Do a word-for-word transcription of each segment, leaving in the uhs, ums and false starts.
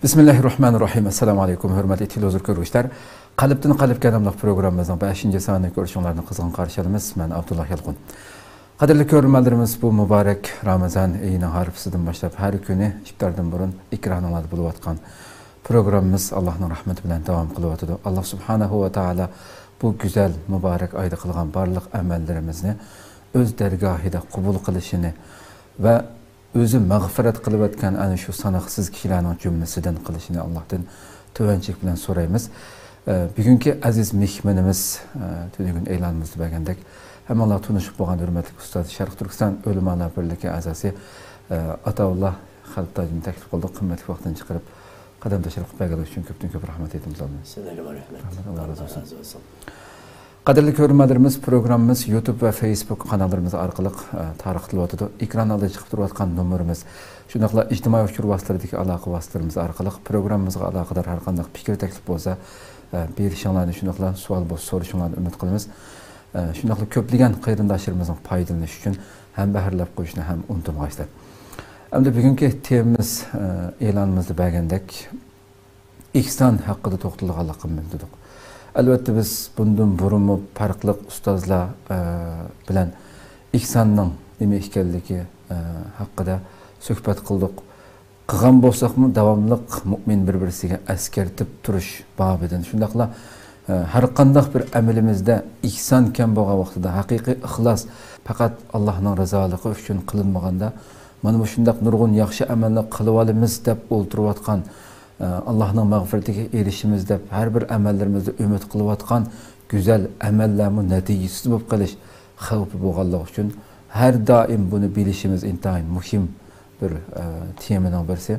بىسمىللاھىررەھمانىررەھىم. ئەسسالامۇئەلەيكۇم، ھۆرمەتلىك تېلېۋىزور كۆرگۈچىلەر. قەلبتىن قەلبكە ناملىق پروگراممىمىزنىڭ بەشىنچى سانىنى كۆرۈشۈڭلارنى قىزغىن قارشى ئالىمىز. مەن ئابدۇللا يالقۇن. قەدىرلىك كۆرۈرمەنلىرىمىز، بۇ مۇبارەك رامىزان ئېيىنىڭ ھارپىسىدىن باشلاپ ھەر كۈنى ئىپتاردىن بۇرۇن ئېكرانىڭلاردا بولۇۋاتقان پروگراممىمىز ئاللاھنىڭ رەھمىتى بىلەن داۋام قىلىۋاتىدۇ. ئاللاھ سۇبھانەھۇ ۋە تائالا بۇ گۈزەل مۇبارەك ئايدا قىلغان بارلىق ئەمەللىرىمىزنى ئۆز دەرگاھىدا قوبۇل قىلىشىنى ۋە ئۆزى مەغپىرەت قىلىۋەتكەن ئەنە شۇ ساناقسىز كىشىلەرنىڭ جۈملىسىدىن قىلىشىنى ئاللاھتىن تۆۋەنچىلىك بىلەن سورايمىز. ئە، بۈگۈنكى ئەزىز مېھمىنىمىز، ئە، تۈنۈگۈن ئېلانىمىزدا بەرگەندەك، ھەممىڭلار تونۇشۇپ بولغان ھۆرمەتلىك ئۇستاز، شەرقىي تۈركىستان ئۆلىمالار بىرلىكى ئەزاسى، ئە، ئاتاۋۇللا خەلپىتاجنى تەكلىپ قىلدۇق. قىممەتلىك ۋاقتىنى چىقىرىپ، قەدەم تەشرىپ قىلىپ بەرگەنلىكى ئۈچۈن كۆپتىن كۆپ رەھمەت ئېيتىمىز ئالدىن. سىلەرگىمۇ رەھمەت. رەھمەت، ئاللا رازى بولسۇن. قەدىرلىك كۆرۈرمەنلىرىمىز، پروگراممىمىز يۇتۇب ۋە فېيسبۇك قاناللىرىمىز ئارقىلىق، ئە، تارقىتىلىۋاتىدۇ. ئېكران ئالدىدا چىقىپ تۇرۇۋاتقان نومۇرىمىز، شۇنداقلا ئىجتىمائىي ئۇچۇر ۋاسىتىلىرىدىكى ئالاقە ۋاسىتىلىرىمىز ئارقىلىق پروگراممىمىزغا ئالاقىدار ھەر قانداق پىكىر، تەكلىپ بولسا، ئە، بېرىشىڭلارنى، شۇنداقلا سوئال بولسا سورىشىڭلارنى ئۈمىد قىلىمىز. ئە، شۇنداقلا كۆپلىگەن قېرىنداشلىرىمىزنىڭ پايدىلىنىشى ئۈچۈن ھەمبەھىرلەپ قويۇشنى ھەم ئۇنتۇمىغايسىلەر. ئەمدى بۈگۈنكى تېمىمىز، ئە، ئېلانىمىزدا بەرگەندەك، ئېھسان ھەققىدە توختىلىدىغانلىقىمىزنى دېدۇق. ئەلۋەتتە، بىز بۇندىن بۇرۇنمۇ پەرقلىق ئۇستازلار، ئە، بىلەن ئېھساننىڭ نېمە ئىكەنلىكى، ئە، ھەققىدە سۆھبەت قىلدۇق. قىلغان بولساقمۇ، داۋاملىق مۇئمىن بىر-بىرسىگە ئەسكەرتىپ تۇرۇش بابىدىن، شۇنداقلا، ئە، ھەر قانداق بىر ئەمىلىمىزدە ئېھسانكەن بولغان ۋاقتىدا ھەقىقىي ئىخلاس، پەقەت ئاللاھنىڭ رىزالىقى ئۈچۈن قىلىنمىغاندا، مانا مۇشۇنداق نۇرغۇن ياخشى ئەمەلنى قىلىۋالىمىز دەپ ئولتۇرۇۋاتقان، ئاللاھنىڭ مەغپىرىتىگە ئېرىشىمىز دەپ ھەر بىر ئەمەللىرىمىزدە ئۈمىد قىلىۋاتقان گۈزەل ئەمەللەرمۇ نەتىجىسىز بولۇپ قېلىش خەۋپى بولغانلىقى ئۈچۈن، ھەر دائىم بۇنى بىلىشىمىز ئىنتايىن مۇھىم بىر، ئە، تېمىنىڭ بىرسى.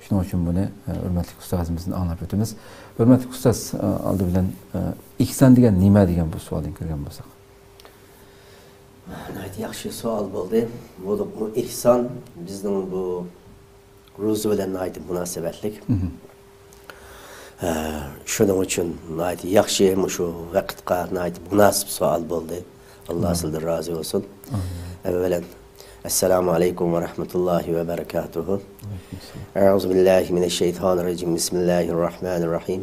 شۇنىڭ ئۈچۈن بۇنى، ئە، ھۆرمەتلىك ئۇستازىمىزدىن ئاڭلاپ ئۆتىمىز. ھۆرمەتلىك ئۇستاز، ئە، ئالدى بىلەن، ئە، ئېھسان دېگەن نېمە دېگەن بۇ سوئالدىن كىرگەن بولساق. ناھايىتى ياخشى سوئال بولدى. بولۇپمۇ ئېھسان بىزنىڭ بۇ روزا بىلەن ناھايىتى مۇناسىۋەتلىك. مهم. ئە، شۇنىڭ ئۈچۈن ناھايىتى ياخشى، مۇشۇ ۋاقىتقا ناھايىتى مۇناسىپ سوئال بولدى. ئاللا ئامىن. سىلدىن رازى بولسۇن. ئامىن. ئەۋۋەلەن، ئەسسالامۇ ئەلەيكۇم ۋە رەھمەتۇللاھى ۋە بەرىكاتۇھۇ. ئەلەيكۇم ئەسسالام. ئەئۇزۇ بىللاھى مىنەش شەيتانىر رەجىم. بىسمىللاھىر رەھمانىر رەھىم.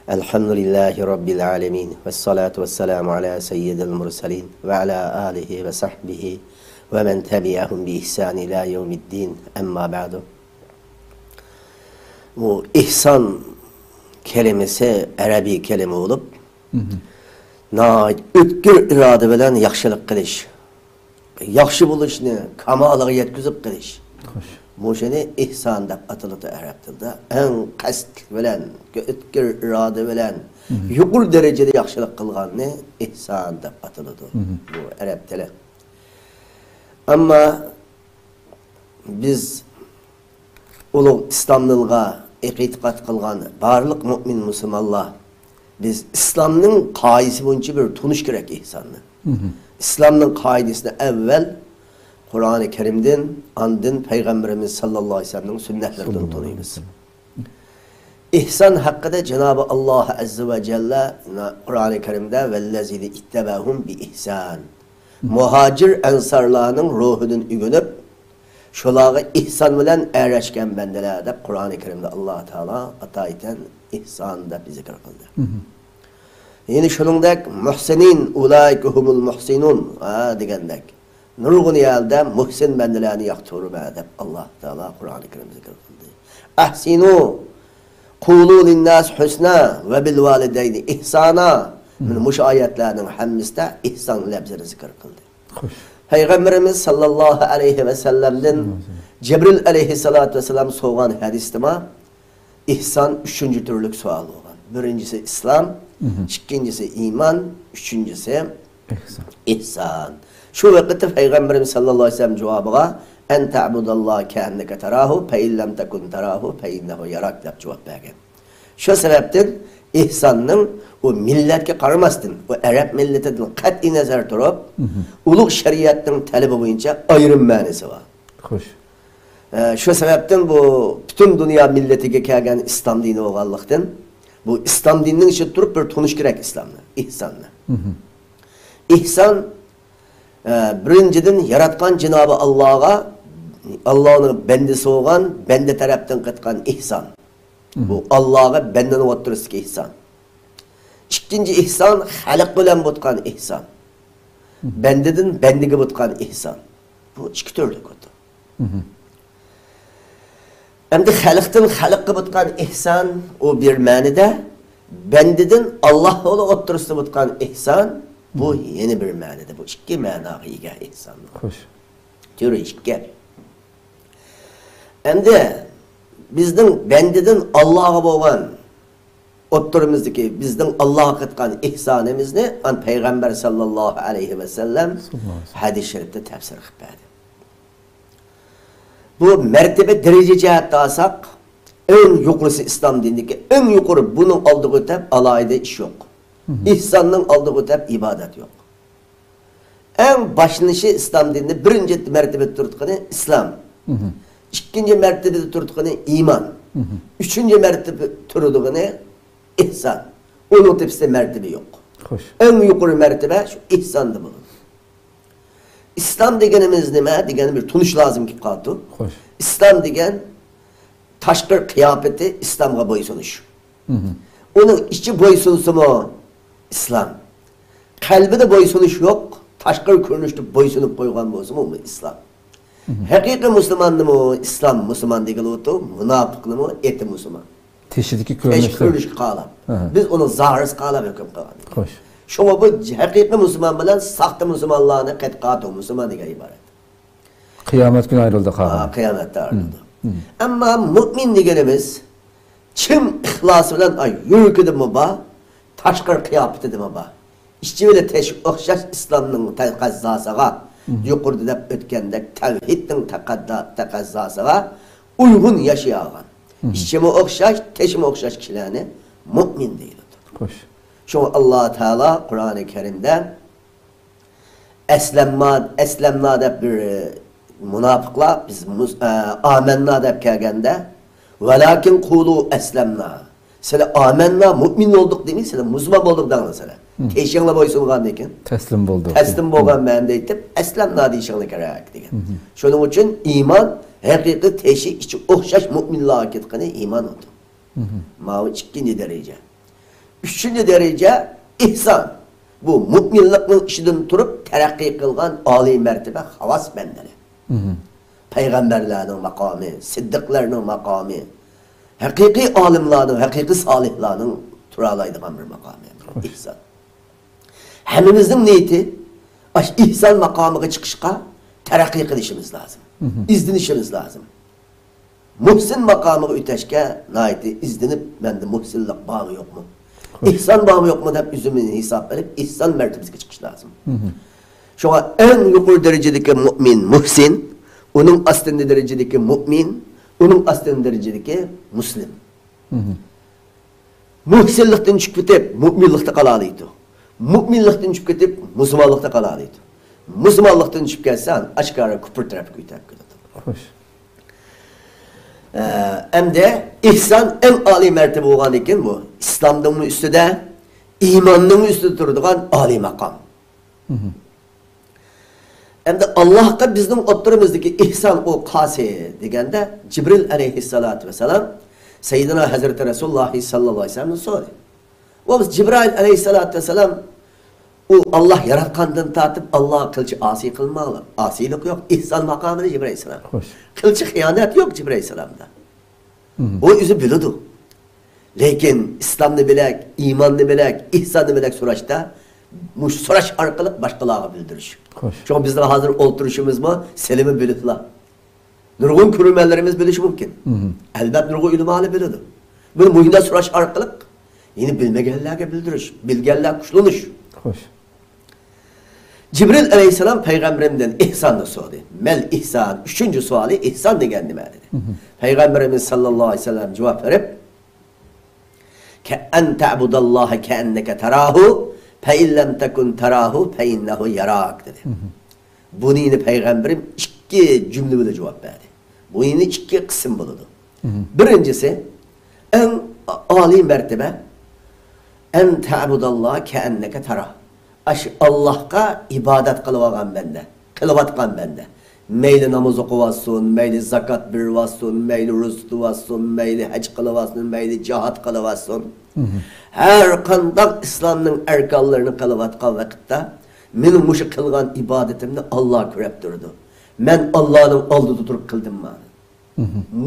ئەلھەمدۇلىللاھى رەببىل ئالەمىن. ۋەسسالاتۇ ۋەسسالامۇ ئالا سەييىدىل مۇرسەلىن ۋە ئالا ئالىھى ۋە سەھبىھى ۋە مەن تەبىئەھۇم بىئىھسان ئىلا يەۋمىددىن. ئەمما بەئدۇ. بۇ ئېھسان كەلىمىسى ئەرەبىي كەلىمە بولۇپ، مهم. ناھايىتى ئۆتكۈر ئىرادە بىلەن ياخشىلىق قىلىش، ياخشى بولۇشنى كامالىغا يەتكۈزۈپ قىلىش. خوش. مۇشۇنى ئېھسان دەپ ئاتىلىدۇ ئەرەب تىلىدا. ئەڭ قەستلىك بىلەن، ئۆتكۈر ئىرادە بىلەن، مهم. يۇقىرى دەرىجىدە ياخشىلىق قىلغاننى ئېھسان دەپ ئاتىلىدۇ. مهم. بۇ ئەرەب تىلى. ئەمما بىز ئۇلۇغ ئىسلام دىنىغا ئېتىقاد قىلغان بارلىق مۇئمىن مۇسۇلمانلار، بىز ئىسلامنىڭ قائىدىسى بويىچە بىر تونۇش كېرەك ئېھساننى. مهم. ئىسلامنىڭ قائىدىسىنى ئەۋۋەل قۇرئانى كەرىمدىن، ئاندىن پەيغەمبىرىمىز ساللاللاھۇ ئەلەيھى ۋەسەللەمنىڭ سۈننەتلىرىدىن ساللاللاھۇ ئەلەيھى تونۇيمىز. ۋەسەللەم. ئېھسان ھەققىدە جانابى ئاللاھ ئەززە ۋە جەللە قۇرئانى كەرىمدە، ۋەللەزىنە ئىتتەبەئۇھۇم بىئىھسان. مۇھاجىر ئەنسارلارنىڭ روھىدىن ئۆگىنىپ، شۇلارغا ئېھسان بىلەن ئەگەشكەن بەندىلەر دەپ قۇرئانى كەرىمدە ئاللاھ تائالا ئاتايىتەن ئېھسان دەپ زىكىر قىلدى. مهم. يەنە شۇنىڭدەك مۇھسىنىن، ئۇلائىكە ھۇمۇل مۇھسىنۇن، ھە، دېگەندەك. نۇرغۇن يەردە مۇھسىن بەندىلەرنى ياقتۇرىمەن دەپ ئاللاھ تائالا قۇرئانى كەرىمدە زىكىر قىلدى. ئەھسىنۇ، قۇلۇ لىنناس ھۇسنا ۋە بىل ۋالىدەينى ئىھسانا. مم. مانا مۇشۇ ئايەتلەرنىڭ ھەممىسىدە ئېھسان لەپزىنى زىكىر قىلدى. خوش. پەيغەمبىرىمىز ساللاللاھۇ ئەلەيھى ۋەسەللەمدىن ساللاللاھۇ ئەلەيھى ۋەسەللەم. جەبرىل ئەلەيھىسسالاتۇ ۋەسسالام سورىغان ھەدىستىمۇ، ئېھسان ئۈچىنچى تۈرلۈك سوئال بولغان. بىرىنچىسى ئىسلام، مهم. ئىككىنچىسى ئىمان، ئۈچىنچىسى ئېھسان. ئېھسان. شۇ ۋاقىتتا پەيغەمبىرىمىز ساللاللاھۇ ئەلەيھى ۋەسەللەم جاۋابىغا، ئەن تەئبۇداللاھە كەئەننەكە تاراھۇ، فەئىن لەم تەكۇن تاراھۇ فەئىننەھۇ ياراك دەپ جاۋاب بەرگەن. شۇ سەۋەبتىن ئېھساننىڭ ئۇ مىللەتكە قارىماستىن، ئۇ ئەرەب مىللىتىدىن قەتئىينەزەر تۇرۇپ، مهم. ئۇلۇغ شەرىئەتنىڭ تەلىپى بويىچە ئايرىم مەنىسى بار. خوش. ئە، شۇ سەۋەبتىن بۇ پۈتۈن دۇنيا مىللىتىگە كەلگەن ئىسلام دىنى بولغانلىقتىن، بۇ ئىسلام دىنىنىڭ ئىچىدە تۇرۇپ بىر تونۇش كېرەك ئىسلامنى، ئېھساننى. مهم. ئېھسان، ئە، بىرىنچىدىن، ياراتقان جانابى ئاللاغا، ئاللانىڭ بەندىسى بولغان بەندە تەرەپتىن قىلغان ئېھسان. بۇ ئاللاغا بەندىنىڭ ئوتتۇرىسىدىكى ئېھسان. ئىككىنچى ئېھسان خەلق بىلەن بولىدىغان ئېھسان. بەندىدىن بەندىگە بولىدىغان ئېھسان. بۇ ئىككى تۈرلۈك ئوتتۇرا. ئەمدى خەلقتىن خەلققە بولىدىغان ئېھسان، ئۇ بىر مەنىدە، بەندىدىن ئاللا بىلەن ئوتتۇرىسىدا بولىدىغان ئېھسان، بۇ يەنە بىر مەنىدە، بۇ ئىككى مەناغا ئىگە ئېھسان. خوش. تۈرى ئىككى. ئەمدى بىزنىڭ بەندىدىن ئاللاغا بولغان ئوتتۇرىمىزدىكى بىزنىڭ ئاللاغا قىلغان ئېھسانىمىزنى ئان پەيغەمبەر ساللاللاھۇ ئەلەيھى ۋەسەللەم ھەدىس شەرىپتە تەپسىر قىلىپ بەردى. بۇ مەرتىبە دەرىجە جەھەتتە ئالساق، ئەڭ يۇقىرىسى ئىسلام دىنىدىكى ئەڭ يۇقىرى، بۇنىڭ ئالدىغا ئۆتەپ ئالاھىدە ئىش يوق. ئېھساننىڭ ئالدىغا ئۆتەپ ئىبادەت يوق. ئەڭ باشلىنىشى ئىسلام دىنىدا بىرىنچى مەرتىبىدە تۇرىدىغىنى ئىسلام. ئىككىنچى مەرتىبىدە تۇرىدىغىنى ئىمان. ئۈچىنچى مەرتىبە تۇرىدىغىنى ئېھسان. ئۇنىڭ تېپىسىدە مەرتىبە يوق. خوش. ئەڭ يۇقىرى مەرتىبە شۇ ئېھساندا بولىدۇ. ئىسلام دېگىنىمىز نېمە دېگەننى بىر تونۇش لازىم كېلىپ قالىدۇ. خوش. ئىسلام دېگەن تاشقى قىياپىتى ئىسلامغا بويسۇنۇش. ئۇنىڭ ئىچى بويسۇنسىمۇ ئىسلام. قەلبىدە بويسۇنۇش يوق، تاشقى كۆرۈنۈشتە بويسۇنۇپ قويغان بولسىمۇ ئۇ ئىسلام. ھەقىقىي مۇسۇلماننىمۇ ئىسلام مۇسۇلمان دېگىلى ئوتۇ، مۇناپىقنىمۇ ئېتى مۇسۇلمان. تېشىدىكى تېشى كۆرۈنۈشتە. كۆرۈنۈشكە قاراپ. ئەھە. بىز ئۇنىڭ زاھىرىسىغا قاراپ ھۆكۈم قىلغان. خوش. شۇڭا بۇ ھەقىقىي مۇسۇلمان بىلەن ساختا مۇسۇلمانلارنى قەتئىي مۇسۇلمان دېگەن ئىبارەت. قىيامەت كۈنى ئايرىلىدۇ قالغان. ھا، قىيامەتتە ئايرىلىدۇ. ئەمما مۇئمىن دېگىنىمىز چىن ئىخلاسى بىلەن، ئاي، يۈرىكىدىمۇ بار، تاشقى قىياپىتىدىمۇ بار. ئىچى بىلەن تېشى ئوخشاش ئىسلامنىڭ تەقەززاسىغا، يۇقىرىدا دەپ ئۆتكەندەك، تەۋھىدنىڭ تەقەددا-، تەقەززاسىغا ئۇيغۇن ياشىيالىغان. ئىچىمۇ ئوخشاش، تېشىمۇ ئوخشاش كىشىلەرنى مۇئمىن دېيىلىدۇ. خوش. شۇڭا ئاللا تائالا قۇرئانى كەرىمدە ئەسلەمنا، ئەسلەمنا دەپ بىر، ئە، مۇناپىقلار، بىز مۇس-، ئە، ئامەننا دەپ كەلگەندە، ۋەلاكىن قۇلۇ ئەسلەمنا. سىلەر ئامەننا، مۇئمىن بولدۇق دېمەي، سىلەر مۇسۇلمان بولدۇق دەڭلار سىلەر. تېشىڭلار بويسۇنغاندىن كېيىن. تەسلىم بولدۇق. تەسلىم بولغان مەنىدە ئېيتىپ، ئەسلەمنا دېيىشىڭلار كېرەك دېگەن. شۇنىڭ ئۈچۈن ئىمان ھەقىقىي تېشى ئىچى ئوخشاش مۇئمىنلارغا كېتىدىغىنى ئىمان ئۇدۇر. ماۋۇ ئىككىنچى دەرىجە. ئۈچىنچى دەرىجە ئېھسان. بۇ مۇئمىنلىقنىڭ ئىچىدىن تۇرۇپ تەرەققىي قىلغان ئالىي مەرتىبە خاۋاس بەندىلەر. پەيغەمبەرلەرنىڭ ماقامى، سىددىقلارنىڭ ماقامى، ھەقىقىي ئالىملارنىڭ، ھەقىقىي سالىھلارنىڭ تۇرالايدىغان بىر ماقامى. خوش. ئېھسان. ھەممىمىزنىڭ نىيىتى ئاشۇ ئېھسان ماقامىغا چىقىشقا تەرەققىي قىلىشىمىز لازىم. ئىزدىنىشىمىز لازىم. مۇھسىن ماقامىغا ئۆتەشكە ناھايىتى ئىزدىنىپ، مەندە مۇھسىنلىق بارمۇ يوقمۇ؟ خوش. ئېھسان بارمۇ يوقمۇ دەپ ئۆزىمىزنى ھېساب قىلىپ، ئېھسان مەرتىبىسىگە چىقىش لازىم. شۇڭا ئەڭ يۇقىرى دەرىجىدىكى مۇئمىن مۇھسىن، ئۇنىڭ ئاستىندا دەرىجىدىكى مۇئمىن، ئۇنىڭ ئاستىندا دەرىجىدىكى مۇسلىم. مۇھسىنلىقتىن چۈشۈپ كېتىپ، مۇئمىنلىقتا قالالايدۇ. مۇئمىنلىقتىن چۈشۈپ كېتىپ، مۇسۇلمانلىقتا قالالايدۇ. مۇسۇلمانلىقتىن چۈشۈپ كەتسە، ئاشكارا كۇپۇر تەرەپكە ئۆتۈپ كېتىدۇ. خوش. ئە، ئەمدى ئېھسان ئەڭ ئالىي مەرتىبە بولغاندىن كېيىن، بۇ ئىسلامنىڭمۇ ئۈستىدە، ئىماننىڭمۇ ئۈستىدە تۇرىدىغان ئالىي ماقام. ئەمدى ئاللاھقا بىزنىڭ ئوتتۇرىمىزدىكى ئېھسان ئۇ قايسى دېگەندە، جىبرىل ئەلەيھىسسالاتۇ ۋەسسالام سەييىدىنا ھەزرىتى رەسۇلۇللاھ ساللاللاھۇ ئەلەيھى ۋەسەللەمدىن سورىدى. ۋە بىز جىبرىل ئەلەيھىسسالاتۇ ۋەسسالام ئۇ ئاللاھ ياراتقاندىن تارتىپ ئاللاھقا قىلچە ئاسىي قىلماڭلار. ئاسىيلىق يوق، ئېھسان ماقامىدا جىبرىل ئەلەيھىسسالام. خوش. قىلچە خىيانەت يوق جىبرىل ئەلەيھىسسالامدا. ئۇ ئۆزى بىلىدۇ. لېكىن ئىسلامنى بىلەك، ئىماننى بىلەك، ئېھساننى بىلەك سوراشتا، مۇشۇ سوراش ئارقىلىق باشقىلارغا بىلدۈرۈش. خوش. شۇڭا بىزنىڭ ھازىر ئولتۇرۇشىمىزمۇ سېلىمى بىلىپلا. نۇرغۇن كۆرۈرمەنلىرىمىز بىلىشى مۇمكىن. ئەلبەت، نۇرغۇن ئۆلىمالار بىلىدۇ. بۇنى مۇھىمدا سوراش ئارقىلىق يەنە بىلمىگەنلەرگە بىلدۈرۈش، بىلگەنلەر كۈچلىنىش. خوش. جىبرىل ئەلەيھىسسالام پەيغەمبىرىمدىن ئېھساننى سورىدى. مەل ئېھسان، ئۈچىنچى سوئالى، ئېھسان دېگەن نېمە؟ دېدى. پەيغەمبىرىمىز ساللاللاھۇ ئەلەيھى ۋەسەللەم جاۋاب بېرىپ، كەئەن تەبۇداللاھە كەئەننەكە تاراھۇ، فەئىن لەم تەكۇن تاراھۇ فەئىننەھۇ ياراك، دېدى. بۇنى يەنە پەيغەمبىرىم ئىككى جۈملە بىلەن جاۋاب بەردى. بۇ يەنە ئىككى قىسىم بولىدۇ. بىرىنچىسى، ئەڭ ئالىي مەرتىبە، ئەن تەبۇداللاھە كەئەننەكە تاراھ. ئاشۇ ئاللاھقا ئىبادەت قىلىۋالغان بەندە، قىلىۋاتقان بەندە. مەيلى ناماز ئوقۇۋاتسۇن، مەيلى زاكات بېرىۋاتسۇن، مەيلى روزا تۇتۇۋاتسۇن، مەيلى ھەج قىلىۋاتسۇن، مەيلى جىھاد قىلىۋاتسۇن. ھەر قانداق ئىسلامنىڭ ئەركانلىرىنى قىلىۋاتقان ۋاقىتتا، مېنىڭ مۇشۇ قىلغان ئىبادىتىمنى ئاللا كۆرۈپ تۇرىدۇ. مەن ئاللانىڭ ئالدىدا تۇرۇپ قىلدىممۇ؟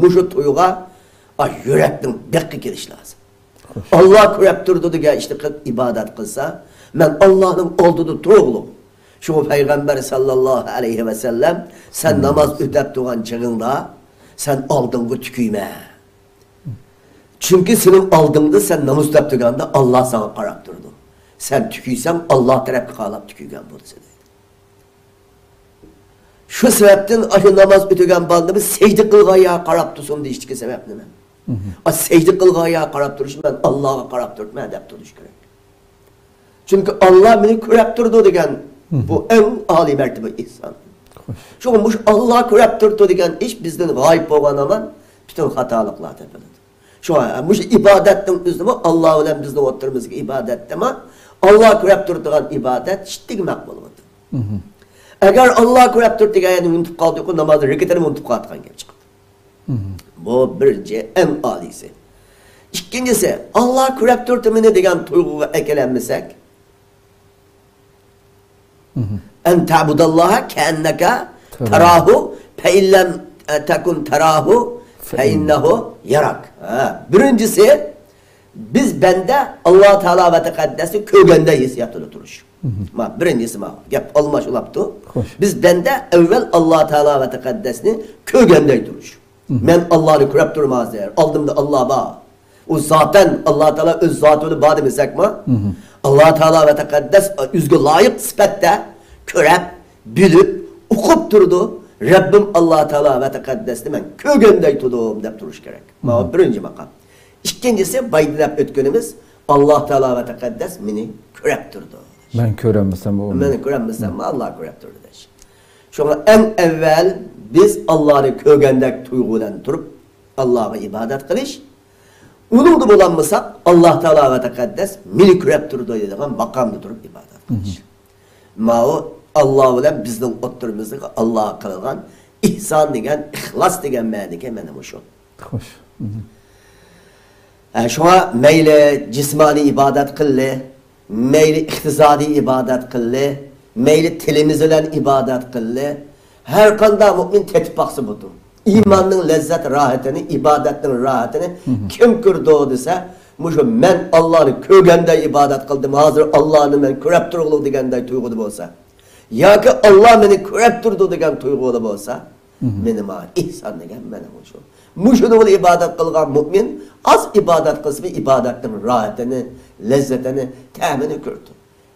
مۇشۇ تۇيغۇ، ئا، يۈرەكنىڭ بېقى كېلىشى لازىم. ئاللا كۆرۈپ تۇرىدۇ دېگەن ئىشنى قىلىپ ئىبادەت قىلسا، مەن ئاللانىڭ ئالدىدا تۇرۇغلۇق. شۇڭا پەيغەمبەر ساللاللاھۇ ئەلەيھى ۋەسەللەم، سەن ناماز ئۆتەپ تۇرغان چېغىڭدا، سەن ئالدىڭغا تۈكۈيمە. چۈنكى سېنىڭ ئالدىڭدا سەن ناماز ئۆتەپ تۇرغاندا ئاللا ساڭا قاراپ تۇرىدۇ. سەن تۈكۈيسەڭ ئاللا تەرەپكە قاراپ تۈكۈيگەن بولىسەن. شۇ سەۋەبتىن ئاشۇ ناماز ئۆتىگەن بالىنى بىز سەجدە قىلغان يەرگە قاراپ تۇرسۇن دېيىشتىكى سەۋەب نېمە؟ ئا، سەجدە قىلغان يەرگە قاراپ تۇرۇش، مەن ئاللاغا قاراپ تۇرۇپمەن دەپ تۇرۇش كېرەك. چۈنكى ئاللا مېنى كۆرەپ تۇرىدۇ دېگەن بۇ ئەڭ ئالىي مەرتىبە ئېھسان. شۇڭا مۇشۇ ئاللا كۆرەپ تۇرىدۇ دېگەن ئىش بىزدىن غايىب بولغان ھامان پۈتۈن خاتالىقلار تېپىلىدۇ. شۇڭا مۇشۇ ئىبادەتنىڭ ئۆزىمۇ ئاللا بىلەن بىزنىڭ ئوتتۇرىمىزدىكى ئىبادەتتىمۇ ئاللا كۆرەپ تۇرىدىغان ئىبادەت شىددىتى مەقبۇل بولىدۇ. ئەگەر ئاللا كۆرەپ تۇرىدۇ دېگەن يەرنى ئۇنتۇپ قالدۇق، نامازنى رېكىتىنى ئۇنتۇپ قالىدىغان گەپ چىقىدۇ. بۇ بىرىنچى، ئەڭ ئالىيسى. ئىككىنچىسى، ئاللا كۆرەپ تۇرىدۇ مېنى دېگەن تۇيغۇغا ئەكېلەلمىسەك، ئەن تەبۇداللاھە كەئەننەكە تەراھۇ، فەئىللەم تەكۇن تەراھۇ فەئىننەھۇ ياراك. ھە، بىرىنچىسى، بىز بەندە ئاللا تائالا ۋە تەقەددەسنى كۆرگەندەك ھېسسىياتىدا تۇرۇش. ما، بىرىنچىسى ما، گەپ ئالماش ئۇلاپتۇ. بىز بەندە ئەۋۋەل ئاللا تائالا ۋە تەقەددەسنى كۆرگەندەك تۇرۇش. مەن ئاللانى كۆرەپ تۇرىمەن ھازىر، ئالدىمدا ئاللا بار. ئۇ زاتەن ئاللا تائالا ئۆز زاتى بىلەن بار دېمىسەكمۇ، ئاللا تائالا ۋە تەقەددەس ئۆزىگە لايىق سۈپەتتە كۆرەپ، بىلىپ، ئۇقۇپ تۇرىدۇ. رەببىم ئاللا تائالا ۋە تەقەددەسنى مەن كۆرگەندەك تۇردۇم دەپ تۇرۇش كېرەك. ماۋۇ بىرىنچى ماقام. ئىككىنچىسى، بايدا دەپ ئۆتكىنىمىز، ئاللا تائالا ۋە تەقەددەس مېنى كۆرەپ تۇرىدۇ. مەن كۆرەلمىسەم، ئۇ مېنى كۆرەلمىسەممۇ، ئاللا كۆرەپ تۇرىدۇ دەش. شۇڭا ئەڭ ئەۋۋەل بىز ئاللانى كۆرگەندەك تۇيغۇ بىلەن تۇرۇپ، ئاللاغا ئىبادەت قىلىش. ئۇنىڭدا بولالمىساق، ئاللا تائالا ۋە تەقەددەس مېنى كۆرەپ تۇرىدۇ دەيدىغان ماقامدا تۇرۇپ ئىبادەت قىلىش. ماۋۇ ئاللا بىلەن بىزنىڭ ئوتتۇرىمىزدىكى ئاللاغا قىلغان ئېھسان دېگەن، ئىخلاس دېگەن مەنىكى مانا مۇشۇ. خوش. ھە، شۇڭا مەيلى جىسمانىي ئىبادەت قىللى، مەيلى ئىقتىسادىي ئىبادەت قىللى، مەيلى تىلىمىز بىلەن ئىبادەت قىللى، ھەر قانداق مۆمىن تېتىپ باقسا بولىدۇ. ئىماننىڭ لەززەت راھىتىنى، ئىبادەتنىڭ راھىتىنى كىم كۆرىدۇ دېسە، مۇشۇ مەن ئاللانى كۆرگەندەك ئىبادەت قىلدىم، ھازىر ئاللانى مەن كۆرەپ تۇرغۇلۇق دېگەندەك تۇيغۇدا بولسا، ياكى ئاللا مېنى كۆرەپ تۇرىدۇ دېگەن تۇيغۇدا بولسا، مېنى ماڭا ئېھسان دېگەن مانا مۇشۇ. مۇشۇنى بىلەن ئىبادەت قىلغان مۆمىن ئاز ئىبادەت قىلسىمۇ ئىبادەتنىڭ راھىتىنى، لەززىتىنى، تەمىنى كۆرىدۇ.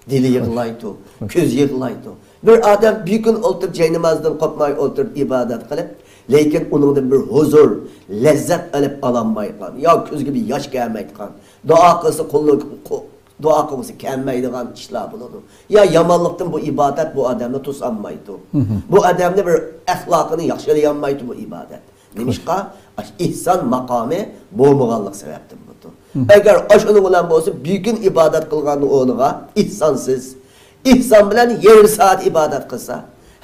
دىلى يىغلايدۇ، كۆزى يىغلايدۇ. بىر ئادەم بىر كۈن ئولتۇرۇپ، جاينامازدىن قوپماي ئولتۇرۇپ ئىبادەت قىلىپ، لېكىن ئۇنىڭدىن بىر ھۇزۇر، لەززەت ئېلىپ ئالالمايدىغان، يا كۆزىگە بىر ياش كەلمەيدىغان، دۇئا قىلسا قولىنى، قو-، دۇئا قىلغۇسى كەلمەيدىغان ئىشلار بولىدۇ. يا يامانلىقتىن بۇ ئىبادەت بۇ ئادەمنى توسالمايدۇ. بۇ ئادەمنى بىر ئەخلاقىنى ياخشىلىيالمايدۇ بۇ ئىبادەت. نېمىشقا؟ ئاشۇ ئېھسان ماقامى بولمىغانلىق سەۋەبتىن بولىدۇ. ئەگەر ئاشۇنىڭ بىلەن بولسا، بىر كۈن ئىبادەت قىلغاننىڭ ئورنىغا ئېھسانسىز، ئېھسان بىلەن يېرىم سائەت ئىبادەت قىلسا،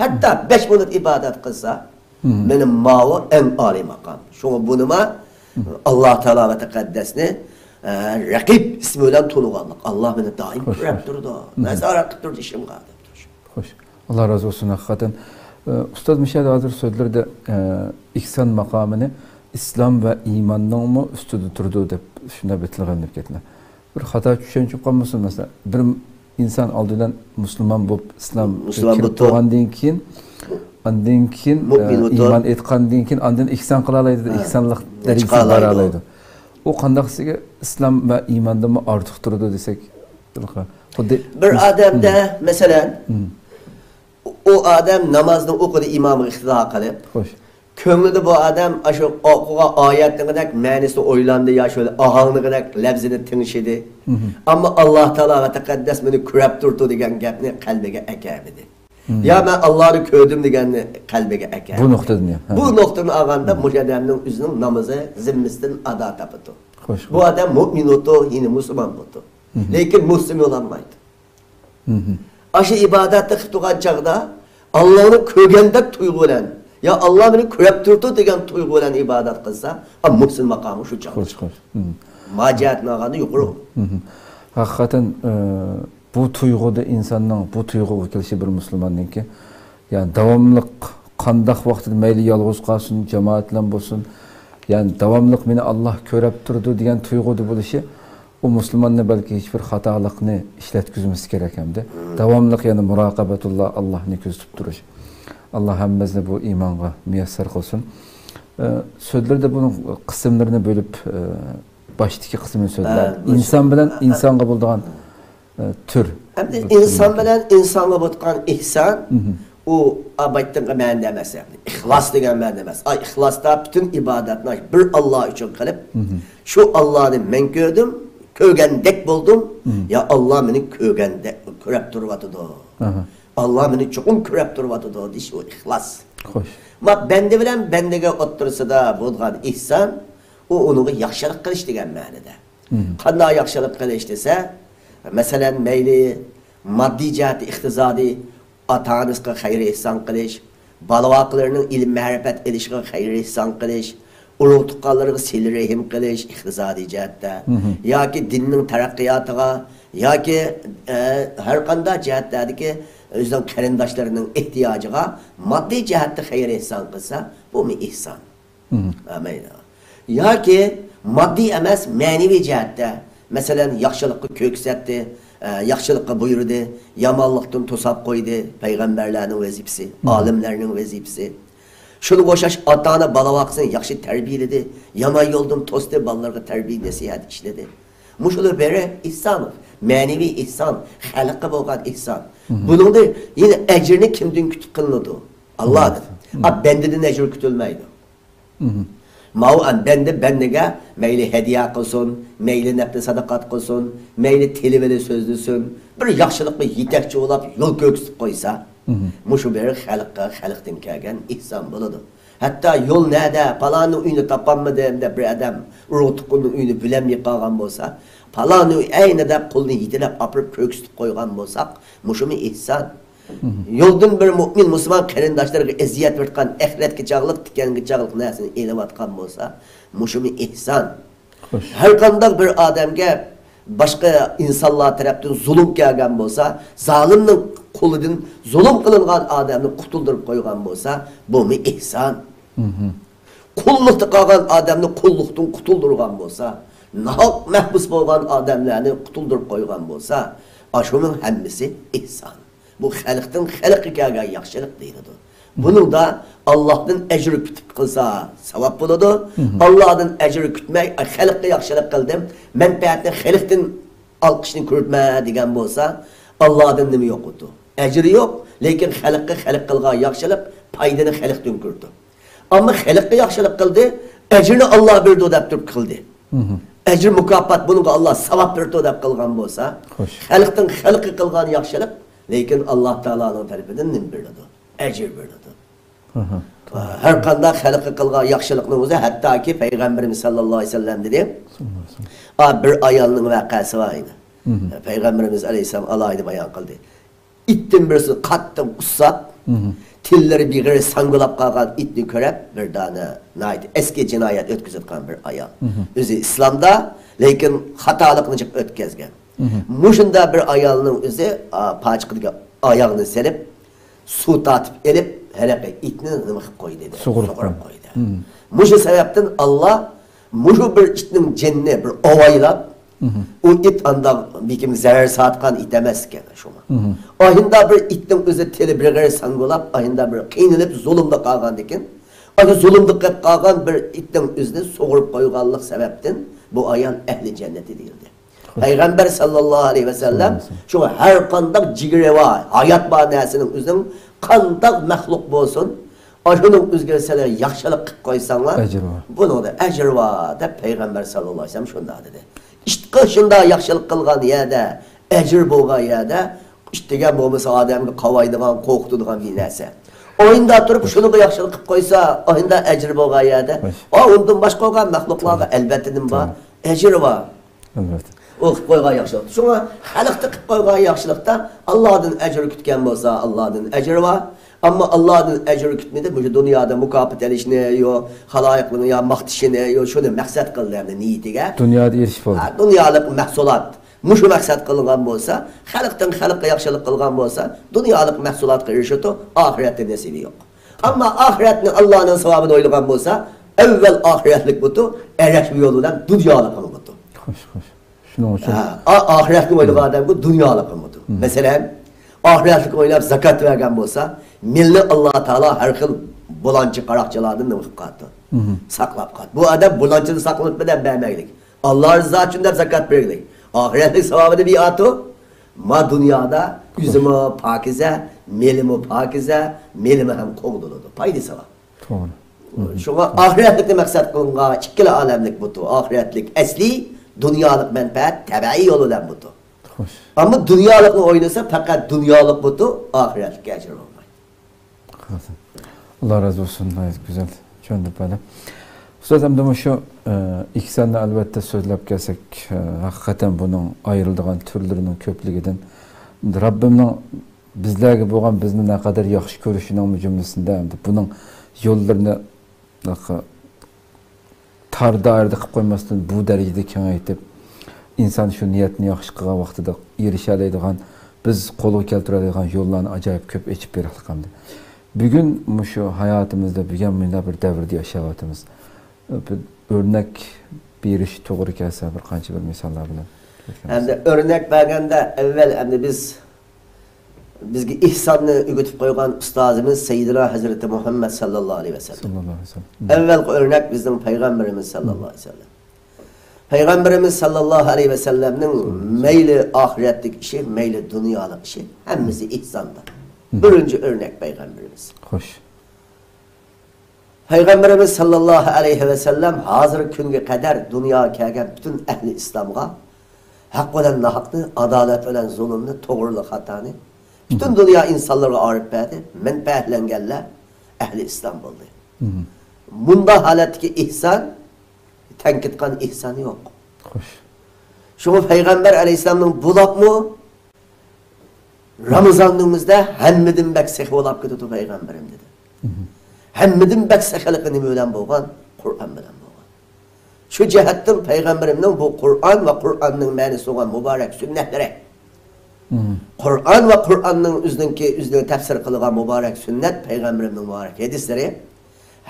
ھەتتا بەش مىنۇت ئىبادەت قىلسا، مېنىڭ ماۋۇ ئەڭ ئالىي ماقام. شۇڭا بۇنىما ئاللا تائالا ۋە تەقەددەسنى، ئە، رەقىب ئىسمى بىلەن تونۇغانلىق. ئاللا مېنى دائىم كۆرۈپ تۇرىدۇ، نازارەت قىلىپ تۇرىدۇ ئىشىمغا دەپ تۇرۇش. خوش. ئاللا رازى بولسۇن ھەقىقەتەن. ئە، ئۇستاز مىشەل ھازىر سۆزلىرىدە، ئە، ئېھسان ماقامىنى ئىسلام ۋە ئىماننىڭمۇ ئۈستىدە تۇرىدۇ دەپ شۇنداق بىر تىلغا ئېلىپ كەتتىلەر. بىر خاتا چۈشەنچە قالمىسۇن، مەسىلەن، بىر ئىنسان ئالدى بىلەن مۇسۇلمان بولۇپ، ئىسلام مۇسۇلمان كىرىپ بولۇپتۇ. بولغاندىن كېيىن، ئاندىن كېيىن، مۇئمىن ئە، بولۇپتۇ. ئىمان ئېيتقاندىن كېيىن، ئاندىن ئېھسان قىلالايدۇ، ھە. ئېھسانلىق دەرىجىسىگە بارالايدۇ. ئۇ قانداق دېسەك، ئىسلام ۋە ئىماندىنمۇ ئارتۇق تۇرىدۇ دېسەك، خۇددى بىر مۇس-، ئادەمدە، مم. مەسىلەن، مم. ئۇ ئادەم نامازنى ئوقۇدى، ئىمامغا ئىقتىدا قىلىپ. خوش. كۆڭلىدە بۇ ئادەم ئاشۇ ئوقۇغان ئايەتنىڭدەك مەنىسىنى ئويلاندى يا شۇ ئاھاڭنىڭدەك لەپزىنى تىڭشىدى. مم. ئەمما ئاللا تائالا ۋە تەقەددەس مېنى كۆرەپ تۇرىدۇ دېگەن گەپنى قەلبىگە ئەكەلمىدى. مم. يا مەن ئاللانى كۆردۈم دېگەننى قەلبىگە ئەكەلمىدى. بۇ نۇقتىدىن، ھە. بۇ نۇقتىنى ئالغاندا مم. مۇشۇ ئادەمنىڭ ئۆزىنىڭ نامىزى زىممىسىدىن ئادا تاپىدۇ. خوش، بۇ خوش. ئادەم مۇئمىن بولىدۇ، يەنى مۇسۇلمان بولىدۇ. مم. لېكىن مۇسلىم بولالمايدۇ. مم. ئاشۇ ئىبادەتنى قىلىپ تۇرغان چاغدا ئاللانى كۆرگەندەك تۇيغۇ بىلەن، يا ئاللا مېنى كۆرۈپ تۇرىدۇ دېگەن تۇيغۇ بىلەن ئىبادەت قىلسا، ئا، مۇھسىن ماقامى شۇ چاغدا. خوش، خوش. مم. ما جەھەتتىن ئالغاندا يۇقىرى. مم. ھەقىقەتەن، ئە، بۇ تۇيغۇدا ئىنساننىڭ بۇ تۇيغۇغا كېلىشى بىر مۇسۇلماننىڭكى، يەنى داۋاملىق قانداق ۋاقىتتا مەيلى يالغۇز قالسۇن، جامائەت بىلەن بولسۇن، يەنى داۋاملىق مېنى ئاللا كۆرۈپ تۇرىدۇ دېگەن تۇيغۇدا بولۇشى، ئۇ مۇسۇلماننى بەلكى ھېچبىر خاتالىقنى ئىشلەتكۈزمىسى كېرەك ئەمدى. مم. داۋاملىق يەنە مۇراقىبەتۇللا، ئاللانى كۆزىتىپ تۇرۇش. ئاللا ھەممىمىزنى بۇ ئىمانغا مۇيەسسەر قىلسۇن. ئە، سۆزلىرىدە بۇنىڭ قىسىملىرىنى بۆلۈپ، ئە، باشتىكى قىسمىنى سۆزلەپ، ھە، بۇ ئىنسان بىلەن ھە، ھە. ئىنسانغا بولىدىغان، ئە، تۈر. ئەمدى بۇ ئىنسان تۈرنىڭ بىلەن ئىنسانغا بولىدىغان ئېھسان، مم. ئۇ، ئا، بايتىنقى مەنىدە ئەمەس، يەنى ئىخلاس دېگەن مەنىدە ئەمەس. ئا، ئىخلاستا پۈتۈن ئىبادەتنى بىر ئاللا ئۈچۈن قىلىپ، مم. شۇ ئاللانى مەن كۆردۈم، كۆرگەندەك بولدۇم، مم. يا ئاللا مېنى كۆرگەندەك، كۆرۈپ تۇرۇۋاتىدۇ. ئاھا. ئاللا مېنى چوقۇم كۆرۈپ تۇرۇۋاتىدۇ دېيىش ئۇ ئىخلاس. خوش. ما بەندە بىلەن بەندىگە ئوتتۇرىسىدا بولىدىغان ئېھسان، ئۇ ئۇنىڭغا ياخشىلىق قىلىش دېگەن مەنىدە. مم. قانداق ياخشىلىق قىلىش دېسە، مەسىلەن، مەيلى ماددىي جەھەتتە ئىقتىسادىي ئاتا-ئانىسىغا خەير-ئېھسان قىلىش، بالا-ۋاقىلىرىنىڭ ئىلىم-مەرىپەت ئېلىشىغا خەير-ئېھسان قىلىش، ئۇرۇق-تۇغقانلىرىغا سىلە-رەھىم قىلىش ئىقتىسادىي جەھەتتە، مم. ياكى دىننىڭ تەرەققىياتىغا، ياكى، ئە، ھەر قانداق جەھەتلەردىكى ئۆزىنىڭ قېرىنداشلىرىنىڭ ئېھتىياجىغا ماددىي جەھەتتە خەير-ئېھسان قىلسا، بۇمۇ ئېھسان. مم. ئامىن. ياكى ماددىي ئەمەس، مەنىۋى جەھەتتە، مەسىلەن، ياخشىلىققا كۆكسەتتى، ئە، ياخشىلىققا بۇيرۇدى، يامانلىقتىن توساپ قويدى، پەيغەمبەرلەرنىڭ ۋەزىپىسى، مم. ئالىملەرنىڭ ۋەزىپىسى. شۇنىڭغا ئوخشاش ئاتا-ئانا بالا-ۋاقىسىنى ياخشى تەربىيەلىدى، يامان يولدىن توستى، بالىلىرىغا تەربىيە-نەسىھەت ئىشلىدى. مۇشۇلار بىرى ئېھسان، مەنىۋى ئېھسان، خەلققە بولغان ئېھسان. مم. بۇنىڭدا يەنە ئەجىرنى كىمدىن كۈتۈپ قىلىنىدۇ؟ ئاللادىن. مم. ئا، بەندىدىن ئەجىر كۈتۈلمەيدۇ. مم. ماۋۇ ئەم بەندە بەندىگە مەيلى ھەدىيە قىلسۇن، مەيلى نەپلى ساداقات قىلسۇن، مەيلى تىلى بىلەن سۆزلىسۇن، بىر ياخشىلىققا يېتەكچى بولاپ يول كۆرسىتىپ قويسا، مم. مۇشۇ بىر خەلققە، خەلقتىن كەلگەن ئېھسان بولىدۇ. ھەتتا يول نەدە، پالانىنىڭ ئۆيىنى تاپالمىدىم دەپ بىر ئادەم ئۇرۇق-تۇغقاننىڭ ئۆيىنى بىلەلمەي قالغان بولسا، پالانىنىڭ ئۆيى ئەينى دەپ قولىنى يېتىلەپ ئاپىرىپ كۆرسىتىپ قويغان بولساق، مۇشۇمۇ ئېھسان. مم. يولدىن بىر مۇئمىن مۇسۇلمان قېرىنداشلىرىغا ئەزىيەت بېرىۋاتقان، ئەخلەتكە چاغلىق، تىكەنگە چاغلىق نەرسىنى ئېلىۋاتقان بولسا، مۇشۇمۇ ئېھسان. خوش. ھەر قانداق بىر ئادەمگە باشقا ئىنسانلار تەرەپتىن زۇلۇم كەلگەن بولسا، زالىمنىڭ قولىدىن زۇلۇم قىلىنغان ئادەمنى قۇتۇلدۇرۇپ قويغان بولسا، بۇمۇ ئېھسان. مم. قۇللۇقتا قالغان ئادەمنى قۇللۇقتىن قۇتۇلدۇرغان بولسا، ناھەق مەھبۇس بولغان ئادەملەرنى قۇتۇلدۇرۇپ قويغان بولسا، ئاشۇنىڭ ھەممىسى ئېھسان. بۇ خەلقتىن خەلققە كەلگەن ياخشىلىق دېيىلىدۇ. مم. بۇنىڭدا ئاللاھتىن ئەجىر كۈتۈپ قىلسا ساۋاب بولىدۇ. مم. ئاللاھتىن ئەجىر كۈتمەي، ئاي، خەلققە ياخشىلىق قىلدىم، مەنپەئەتنى خەلقتىن ئالقىشنى كۆرۈپمەن دېگەن بولسا، ئاللاھدىن نېمە يوقىدۇ؟ ئەجرى يوق، لېكىن خەلققە خەلق قىلغان ياخشىلىق پايدىنى خەلقتىن كۆرىدۇ. ئەمما خەلققە ياخشىلىق قىلدى، ئەجرىنى ئاللا بېرىدۇ دەپ تۇرۇپ قىلدى. مم. ئەجىر مۇكاپات بۇنىڭغا ئاللا ساۋاب بېرىدۇ دەپ قىلغان بولسا، خوش. خەلقتىن خەلققە قىلغان ياخشىلىق، لېكىن ئاللا تائالانىڭ تەرىپىدىن نېمە بېرىلىدۇ؟ ئەجىر بېرىلىدۇ. ئاھا. ھەر قانداق خەلققە قىلغان ياخشىلىقنىڭ ئۆزى، ھەتتاكى پەيغەمبىرىمىز ساللاللاھۇ ئەلەيھى ۋەسەللەم دېدى، ساللاللاھۇ ئەلەيھى ۋەسەللەم. ئا، بىر ئايالنىڭ ۋەقەسى بار ئىدى. مم. پەيغەمبىرىمىز ئەلەيھىسسالام ئالاھىدە بايان قىلدى. ئىتتىن بىرسى قاتتىق ئۇسساپ، مم. تىللىرى بىغىرى ساڭگىلاپ قالغان ئىتنى كۆرۈپ، بىر دانە ناھايىتى ئەسكى جىنايەت ئۆتكۈزۈۋاتقان بىر ئايال. مم. ئۆزى ئىسلامدا، لېكىن خاتالىقنى جىق ئۆتكەزگەن. مم. مۇشۇنداق بىر ئايالنىڭ ئۆزى، ئا، پاچىقىدىكى ئاياغنى سېلىپ، سۇ تارتىپ ئېلىپ، ھېلىقى ئىتنى نېمە قىلىپ قويدى دېدى. سۇغۇرۇپ سۇغۇرۇپ قويدى. قويدى. مم. مۇشۇ سەۋەبتىن ئاللا مۇشۇ بىر ئىتنىڭ جېنىنى بىر ئاۋايلاپ، مم. ئۇ ئىت ئانداق بېكىم زەرەر ساتقان ئىت ئەمەس ئىكەن شۇڭا. مم. ئاھىندا بىر ئىتنىڭ ئۆزى تىلى بىر غەيرىي ساڭگىلاپ، ئاھىندا بىر قىينىلىپ زۇلۇمدا قالغاندىكىن، ئاشۇ زۇلۇمدا قېلىپ قالغان بىر ئىتنىڭ ئۆزىنى سۇغۇرۇپ قويغانلىق سەۋەبتىن بۇ ئايال ئەھلى جەننىتى دېيىلدى. پەيغەمبەر ساللاللاھۇ ئەلەيھى ۋەسەللەم شۇڭا ھەر قانداق جىگىرى بار، ھايات بار نەرسىنىڭ ئۆزىنىڭ قانداق مەخلۇق بولسۇن، ئاشۇنىڭ ئۆزىگە سىلەر ياخشىلىق قىلىپ قويساڭلار، ئەجرى بار. بۇنىڭدا ئەجرى بار دەپ پەيغەمبەر ساللاللاھۇ ئەلەيھى ۋەسەللەم شۇنداق دېدى. ئىتقا شۇنداق ياخشىلىق قىلغان يەردە، ئەجرى بولغان يەردە، ئىت دېگەن بولمىسا ئادەمگە قاۋايدىغان، قورقۇتىدىغان بىر نەرسە. ئاينىدا تۇرۇپ شۇنىڭغا ياخشىلىق قىلىپ قويسا، ئاينىدا ئەجرى بولغان يەردە، ئا، ئۇندىن باشقا بولغان مەخلۇقلارغا ئەلۋەتتە نېمە بار؟ ئەجرى بار. ئەلۋەتتە. ئۇ قىلىپ قويغان ياخشىلىق. شۇڭا خەلقتە قىلىپ قويغان ياخشىلىقتا ئاللادىن ئەجىر كۈتكەن بولسا، ئاللادىن ئەجىر بار. ئەمما ئاللادىن ئەجىر كۈتمىدى، مۇشۇ دۇنيادا مۇكاپات ئېلىشنى، يو، خالايىقلارنىڭ يا ماختىشىنى، يو، شۇنى مەقسەت قىلدى، ئەمدى نىيىتىگە. دۇنيادا ئېرىشىپ بولدى. ھە، دۇنيالىق مەھسۇلات. مۇشۇ مەقسەت قىلغان بولسا، خەلقتىن خەلققە ياخشىلىق قىلغان بولسا، دۇنيالىق مەھسۇلاتقا ئېرىشىدۇ، ئاخىرەتتە نېسىۋى يوق. ئەمما ئاخىرەتنى، ئاللانىڭ ساۋابىنى ئويلىغان بولسا، ئەۋۋەل ئاخىرەتلىك بۇتۇ، ئەرەشمۇ يول بىلەن دۇنيالىقىمۇ بۇتۇ. خوش، خوش. شۇنىڭ ئۈچۈن ھە، ئا-، ئاخىرەتنى ئويلىغان ئادەمگە دۇنيالىقىمۇ بۇتۇ. مم. مەسىلەن، ئاخىرەتلىكنى ئويلاپ زاكات بەرگەن بولسا، مېلىنى ئاللا تائالا ھەر خىل بۇلانچى قاراقچىلاردىن نېمە قىلىپ قالىدۇ؟ مم. ساقلاپ قالىدۇ. بۇ ئادەم بۇلانچىدىن ساقلىنىپ بىلەن بەرمەيلىك. ئاللا رىزاسى ئۈچۈن دەپ زاكات بەرگىلى. ئاخىرەتلىك ساۋابىنى بىئاتۇ. ما دۇنيادا ئۆزىمۇ پاكىزە، مېلىمۇ پاكىزە، مېلىمۇ ھەم قوغدىلىدۇ. پايدىسى بار. توغرا. شۇڭا ئاخىرەتلىكنى مەقسەت قىلغان ئىككىلا ئالەملىك بۇتۇ. ئاخىرەتلىك ئەسلى، دۇنيالىق مەنپەئەت تەبىئىي يول بىلەن بۇتۇ. خوش. ئەمما دۇنيالىقنى ئويلىسا، پەقەت دۇنيالىق بۇتۇ، ئاخىرەتلىككە ئەجىر بولمايدۇ. ئاللا رازى بولسۇن، ناھايىتى گۈزەل چۈشەندۈرۈپ بەردى. ئۇستاز، ئەمدى مۇشۇ، ئە، ئېھساننى ئەلۋەتتە سۆزلەپ كەلسەك، ئە، ھەقىقەتەن بۇنىڭ ئايرىلىدىغان تۈرلىرىنىڭ كۆپلۈكىدىن، رەببىمنىڭ بىزلەرگە بولغان، بىزنى نەقەدەر ياخشى كۆرۈشىنىڭ جۈملىسىندە ئەمدى بۇنىڭ يوللىرىنى تار دائىرىدە قىلىپ قويماستىن، بۇ دەرىجىدە كېڭەيتىپ، ئىنسان شۇ نىيەتنى ياخشى قىلغان ۋاقتىدا ئېرىشەلەيدىغان، بىز قولغا كەلتۈرەلەيدىغان يوللارنى ئاجايىپ كۆپ ئېچىپ بېرەلىك ئەمدى. بۈگۈن مۇشۇ ھاياتىمىزدا، بۈگۈن مۇنداق بىر دەۋردە ياشاۋاتىمىز. بىر ئۆرنەك بېرىش توغرا كەلسە، بىر قانچە بىر مىساللار بىلەن. ئەمدى ئۆرنەك بەرگەندە، ئەۋۋەل ئەمدى بىز بىزگە ئېھساننى ئۆگىتىپ قويغان ئۇستازىمىز سەييىدىنا ھەزرىتى مۇھەممەد ساللاللاھۇ ئەلەيھى ۋەسەللەم. ساللاللاھۇ ئەلەيھى ۋەسەللەم. ئەۋۋەلقى ئۆرنەك بىزنىڭ پەيغەمبىرىمىز ساللاللاھۇ ئەلەيھى ۋەسەللەم. پەيغەمبىرىمىز ساللاللاھۇ ئەلەيھى ۋەسەللەمنىڭ مەيلى ئاخىرەتلىك ئىشى، مەيلى دۇنيالىق ئىشى، ھەممىسى ئېھساندا. مم. بىرىنچى ئۆرنەك پەيغەمبىرىمىز. خوش. پەيغەمبىرىمىز ساللاللاھۇ ئەلەيھى ۋەسەللەم ھازىرقى كۈنگە قەدەر دۇنياغا كەلگەن پۈتۈن ئەھلى ئىسلامغا ھەق بىلەن ناھەقنى، ئادالەت بىلەن زۇلۇمنى، توغرىلىق خاتانى پۈتۈن دۇنيا ئىنسانلىرىغا ئايرىپ بەردى. مەنپەئەتلەنگەنلەر ئەھلى ئىسلام بولدى. مۇنداق ھالەتتىكى ئېھسان، تەڭ كېتىدىغان ئېھسان يوق. خوش. شۇڭا پەيغەمبەر ئەلەيھىسسالامنىڭ بۇلاپمۇ رامىزاننىڭ ئۆزىدە ھەممىدىن بەك سېخى بولاپ كېتىدۇ پەيغەمبىرىم دېدى. ھەممىدىن بەك سېخىلىقى نېمە بىلەن بولغان؟ قۇرئان بىلەن بولغان. شۇ جەھەتتىن پەيغەمبىرىمنىڭ بۇ قۇرئان ۋە قۇرئاننىڭ مەنىسى بولغان مۇبارەك سۈننەتلىرى، قۇرئان ۋە قۇرئاننىڭ ئۆزىنىڭكى، ئۆزىنى تەپسىر قىلغان مۇبارەك سۈننەت، پەيغەمبىرىمنىڭ مۇبارەك ھەدىسلىرى،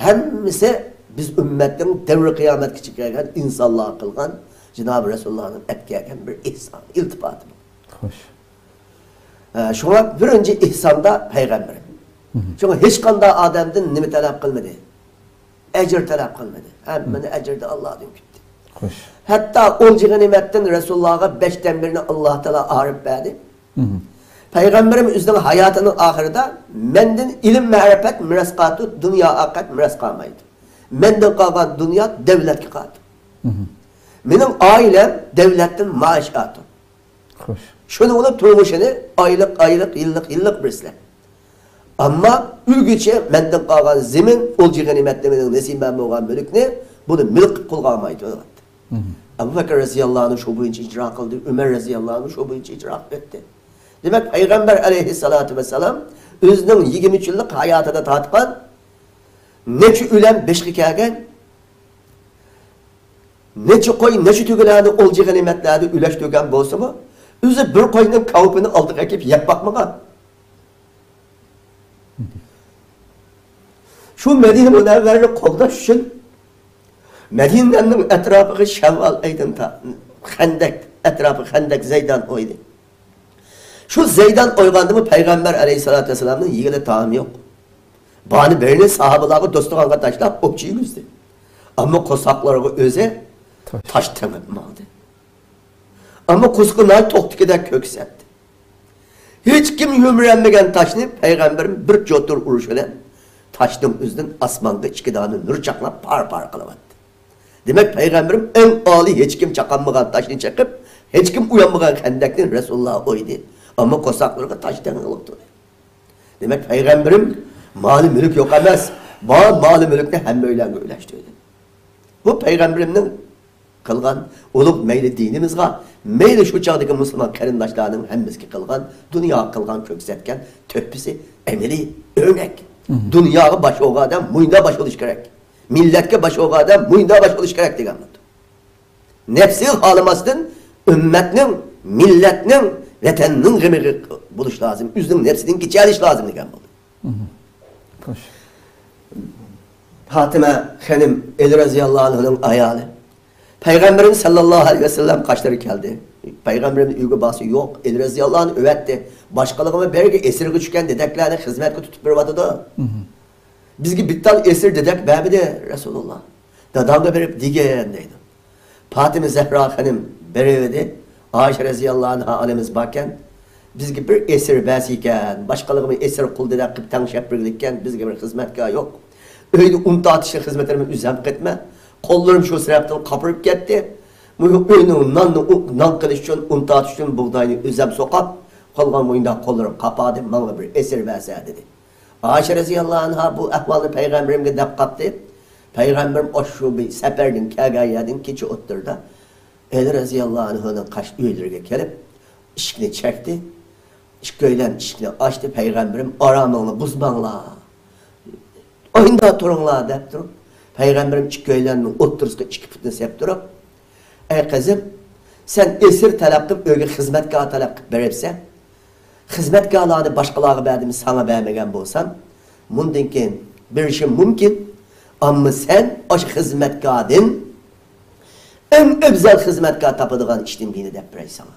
ھەممىسى بىز ئۈممەتنىڭ دەۋرى قىيامەتكىچە كەلگەن ئىنسانلارغا قىلغان، جانابى رەسۇلۇللانىڭ ئەپ كەلگەن بىر ئېھسان، ئىلتىپاتى. خوش. ھە، شۇڭا بىرىنچى ئېھساندا پەيغەمبىرىم. شۇڭا ھېچقانداق ئادەمدىن نېمە تەلەپ قىلمىدى؟ ئەجىر تەلەپ قىلمىدى. ھەممىنى ئەجىردە ئاللادىن كۈتتى. خوش. ھەتتا ئولجا غەنىيمەتتىن رەسۇلۇللاغا بەشتىن بىرنى ئاللا تائالا ئايرىپ بەردى. پەيغەمبىرىم ئۆزىنىڭ ھاياتىنىڭ ئاخىرىدا، مەندىن ئىلىم مەرىپەت مىراس قالىدۇ، دۇنيا ئاخىرەت مىراس قالمايدۇ. مەندىن قالغان دۇنيا دەۋلەتكە قالىدۇ. مېنىڭ ئائىلەم دەۋلەتتىن مائاش ئالىدۇ. خوش. شۇنىڭ بىلەن تۇرمۇشىنى ئايلىق، ئايلىق، يىللىق، يىللىق بىرسىلەر. ئەمما ئۆلگۈچە مەندىن قالغان زېمىن، ئولجا غەنىيمەتتە مېنىڭ نېسىبەم بولغان مۈلۈكنى، بۇنى مۈلۈك قىلىپ قولغا ئالمايدۇ، دەۋاتتى. ئەبۇ بەكرى رەزىياللاھۇ ئەنھۇ شۇ بويىچە ئىجرا قىلدى، ئۆمەر رەزىياللاھۇ ئەنھۇ شۇ بويىچە ئىجرا قىلىپ ئۆتتى. دېمەك، پەيغەمبەر ئەلەيھىسسالاتۇ ۋەسسالام ئۆزىنىڭ يىگىرمە ئۈچ يىللىق ھاياتىدا تارتقان نەچچە ئۆلەم بېشىغا كەلگەن، نەچچە قوي، نەچچە تۆگىلەرنى ئولجا غەنىيمەتلەردە ئۈلەشتۈرگەن بولسىمۇ، ئۆزى بىر قوينىڭ كاۋىپىنى ئالدىغا ئەكىپ يەپ باقمىغان. شۇ مەدىنە مۇنەۋۋەرىنى قوغداش ئۈچۈن مەدىنىنىڭ ئەتراپىغا شەۋۋال ئېيىدىن تا-، خەندەك، ئەتراپى خەندەك زەيدان ئويدى. شۇ زەيدان ئويغاندىمۇ پەيغەمبەر ئەلەيھىسسالاتۇ ۋەسسالامنىڭ يېگىلى تائامى يوق. بارنى بىرىنى ساھابىلارغا، دوستۇرخانغا تاشلاپ، ئوپچە يېگۈزدى. ئەمما قورساقلىرىغا ئۆزى تاش تېڭىپ ماڭدى. ئەمما قورسىقى ناھايىتى توختىكىدەك كۆكسەپتى. ھېچكىم يۈمۈرەلمىگەن تاشنى پەيغەمبىرىم بىر چوتۇر ئۇرۇش بىلەن تاشنىڭ ئۆزىدىن ئاسمانغا ئىككى دانە نۇر چاقناپ پار-پار قىلىۋەتتى. دېمەك، پەيغەمبىرىم ئەڭ ئالىي، ھېچكىم چاقالمىغان تاشنى چېقىپ، ھېچكىم ئۇيانمىغان خەندەكنى رەسۇلۇللا ئويدى. ئەمما قورساقلىرىغا تاش تېڭىغلىق تۇردى. دېمەك، پەيغەمبىرىم مالى مۈلۈك يوق ئەمەس، بار مالى مۈلۈكنى ھەممەيلەنگە ئۈلەشتۈردى. بۇ پەيغەمبىرىمنىڭ قىلغان ئۇلۇغ، مەيلى دىنىمىزغا، مەيلى شۇ چاغدىكى مۇسۇلمان قېرىنداشلارنىڭ ھەممىسىگە قىلغان، دۇنياغا قىلغان، كۆرسەتكەن تۆھپىسى، ئەمەلىي ئۆرنەك. دۇنياغا باش بولغان ئادەم مۇنداق باش بولۇش كېرەك. مىللەتكە باش بولغان ئادەم مۇنداق باش بولۇش كېرەك دېگەن بولدى. نەپسىنى خالىماستىن، ئۈممەتنىڭ، مىللەتنىڭ، ۋەتەننىڭ غېمىگە بولۇش لازىم، ئۆزىنىڭ نەپسىدىن كېچەلىش لازىم دېگەن بولدى. خوش. پاتىمە خېنىم ئەلى رەزىياللاھۇ ئەنھۇنىڭ ئايالى. پەيغەمبىرىمىز سەللەللاھۇ ئەلەيھى ۋەسەللەم قاشلىرى كەلدى. پەيغەمبىرىمنىڭ ئۆيىگە بارسا يوق، ئەلى رەزىياللاھۇ ئەنھۇ ئۆۋەتتى. باشقىلىقىمۇ بەرگى ئەسىرگە چۈشكەن دېدەكلەرنى خىزمەتكە تۇتۇپ بېرىۋاتىدۇ. بىزگە بىر تال ئەسىر دېدەك بەرمىدى رەسۇلۇللا. داداڭغا بېرىپ دېگىن دەيدۇ. پاتىمە زەھرا خېنىم بېرىۋىدى. ئائىشە رەزىياللاھۇ ئەنھا ئانىمىز باركەن، بىزگە بىر ئەسىر بەرسىكەن، باشقىلىرغىمۇ ئەسىر قۇل دېدەك قىلىپ تەڭشەپ بېرىدىكەن، بىزگە بىر خىزمەتكار يوق. ئۆيدە ئۇن تارتىشنى خىزمەتلىرىمنى ئۆزۈم قىلىمەن. قوللىرىم شۇ سەۋەبتىن قاپىرىپ كەتتى. مۇشۇ ئۆينىڭ ناننى، نان قىلىش ئۈچۈن، ئۇن تارتىش ئۈچۈن بۇغداينى ئۆزۈم سوقاپ، قالغان مۇنداق قوللىرىم قاپادى، ماڭا بىر ئەسىر بەرسە دېدى. ئائىشە رەزىياللاھۇ ئەنھا بۇ ئەھۋالنى پەيغەمبىرىمگە دەپ قاپتى. پەيغەمبىرىم ئاشۇ بىر سەپەردىن كەلگەن يەردىن كېچە ئوتتۇرىدا ئەلى رەزىياللاھۇ ئەنھۇنىڭ قاش ئۆيلىرىگە كېلىپ، ئىشىكنى چەكتى. ئىككىيلەن ئىشىكنى ئاچتى. پەيغەمبىرىم، «ئارامىڭلارنى بۇزماڭلار، ئاينىدا تۇرۇڭلار» دەپ تۇرۇپ، پەيغەمبىرىم ئىككىيلەننىڭ ئوتتۇرىسىغا ئىككى پۇتىنى سېلىپ تۇرۇپ، «ئەي قىزىم، سەن ئەسىر تەلەپ قىلىپ، ئۆيگە خىزمەتكار تەلەپ قىلىپ بېرىپسەن. خىزمەتكارلارنى باشقىلارغا بەردىم، ساڭا بەرمىگەن بولسام، مۇندىن كېيىن بېرىشىم مۇمكىن. ئەمما سەن ئاشۇ خىزمەتكاردىن ئەڭ ئەۋزەل خىزمەتكار تاپىدىغان ئىشتىن بىرنى دەپ بېرەي ساڭا.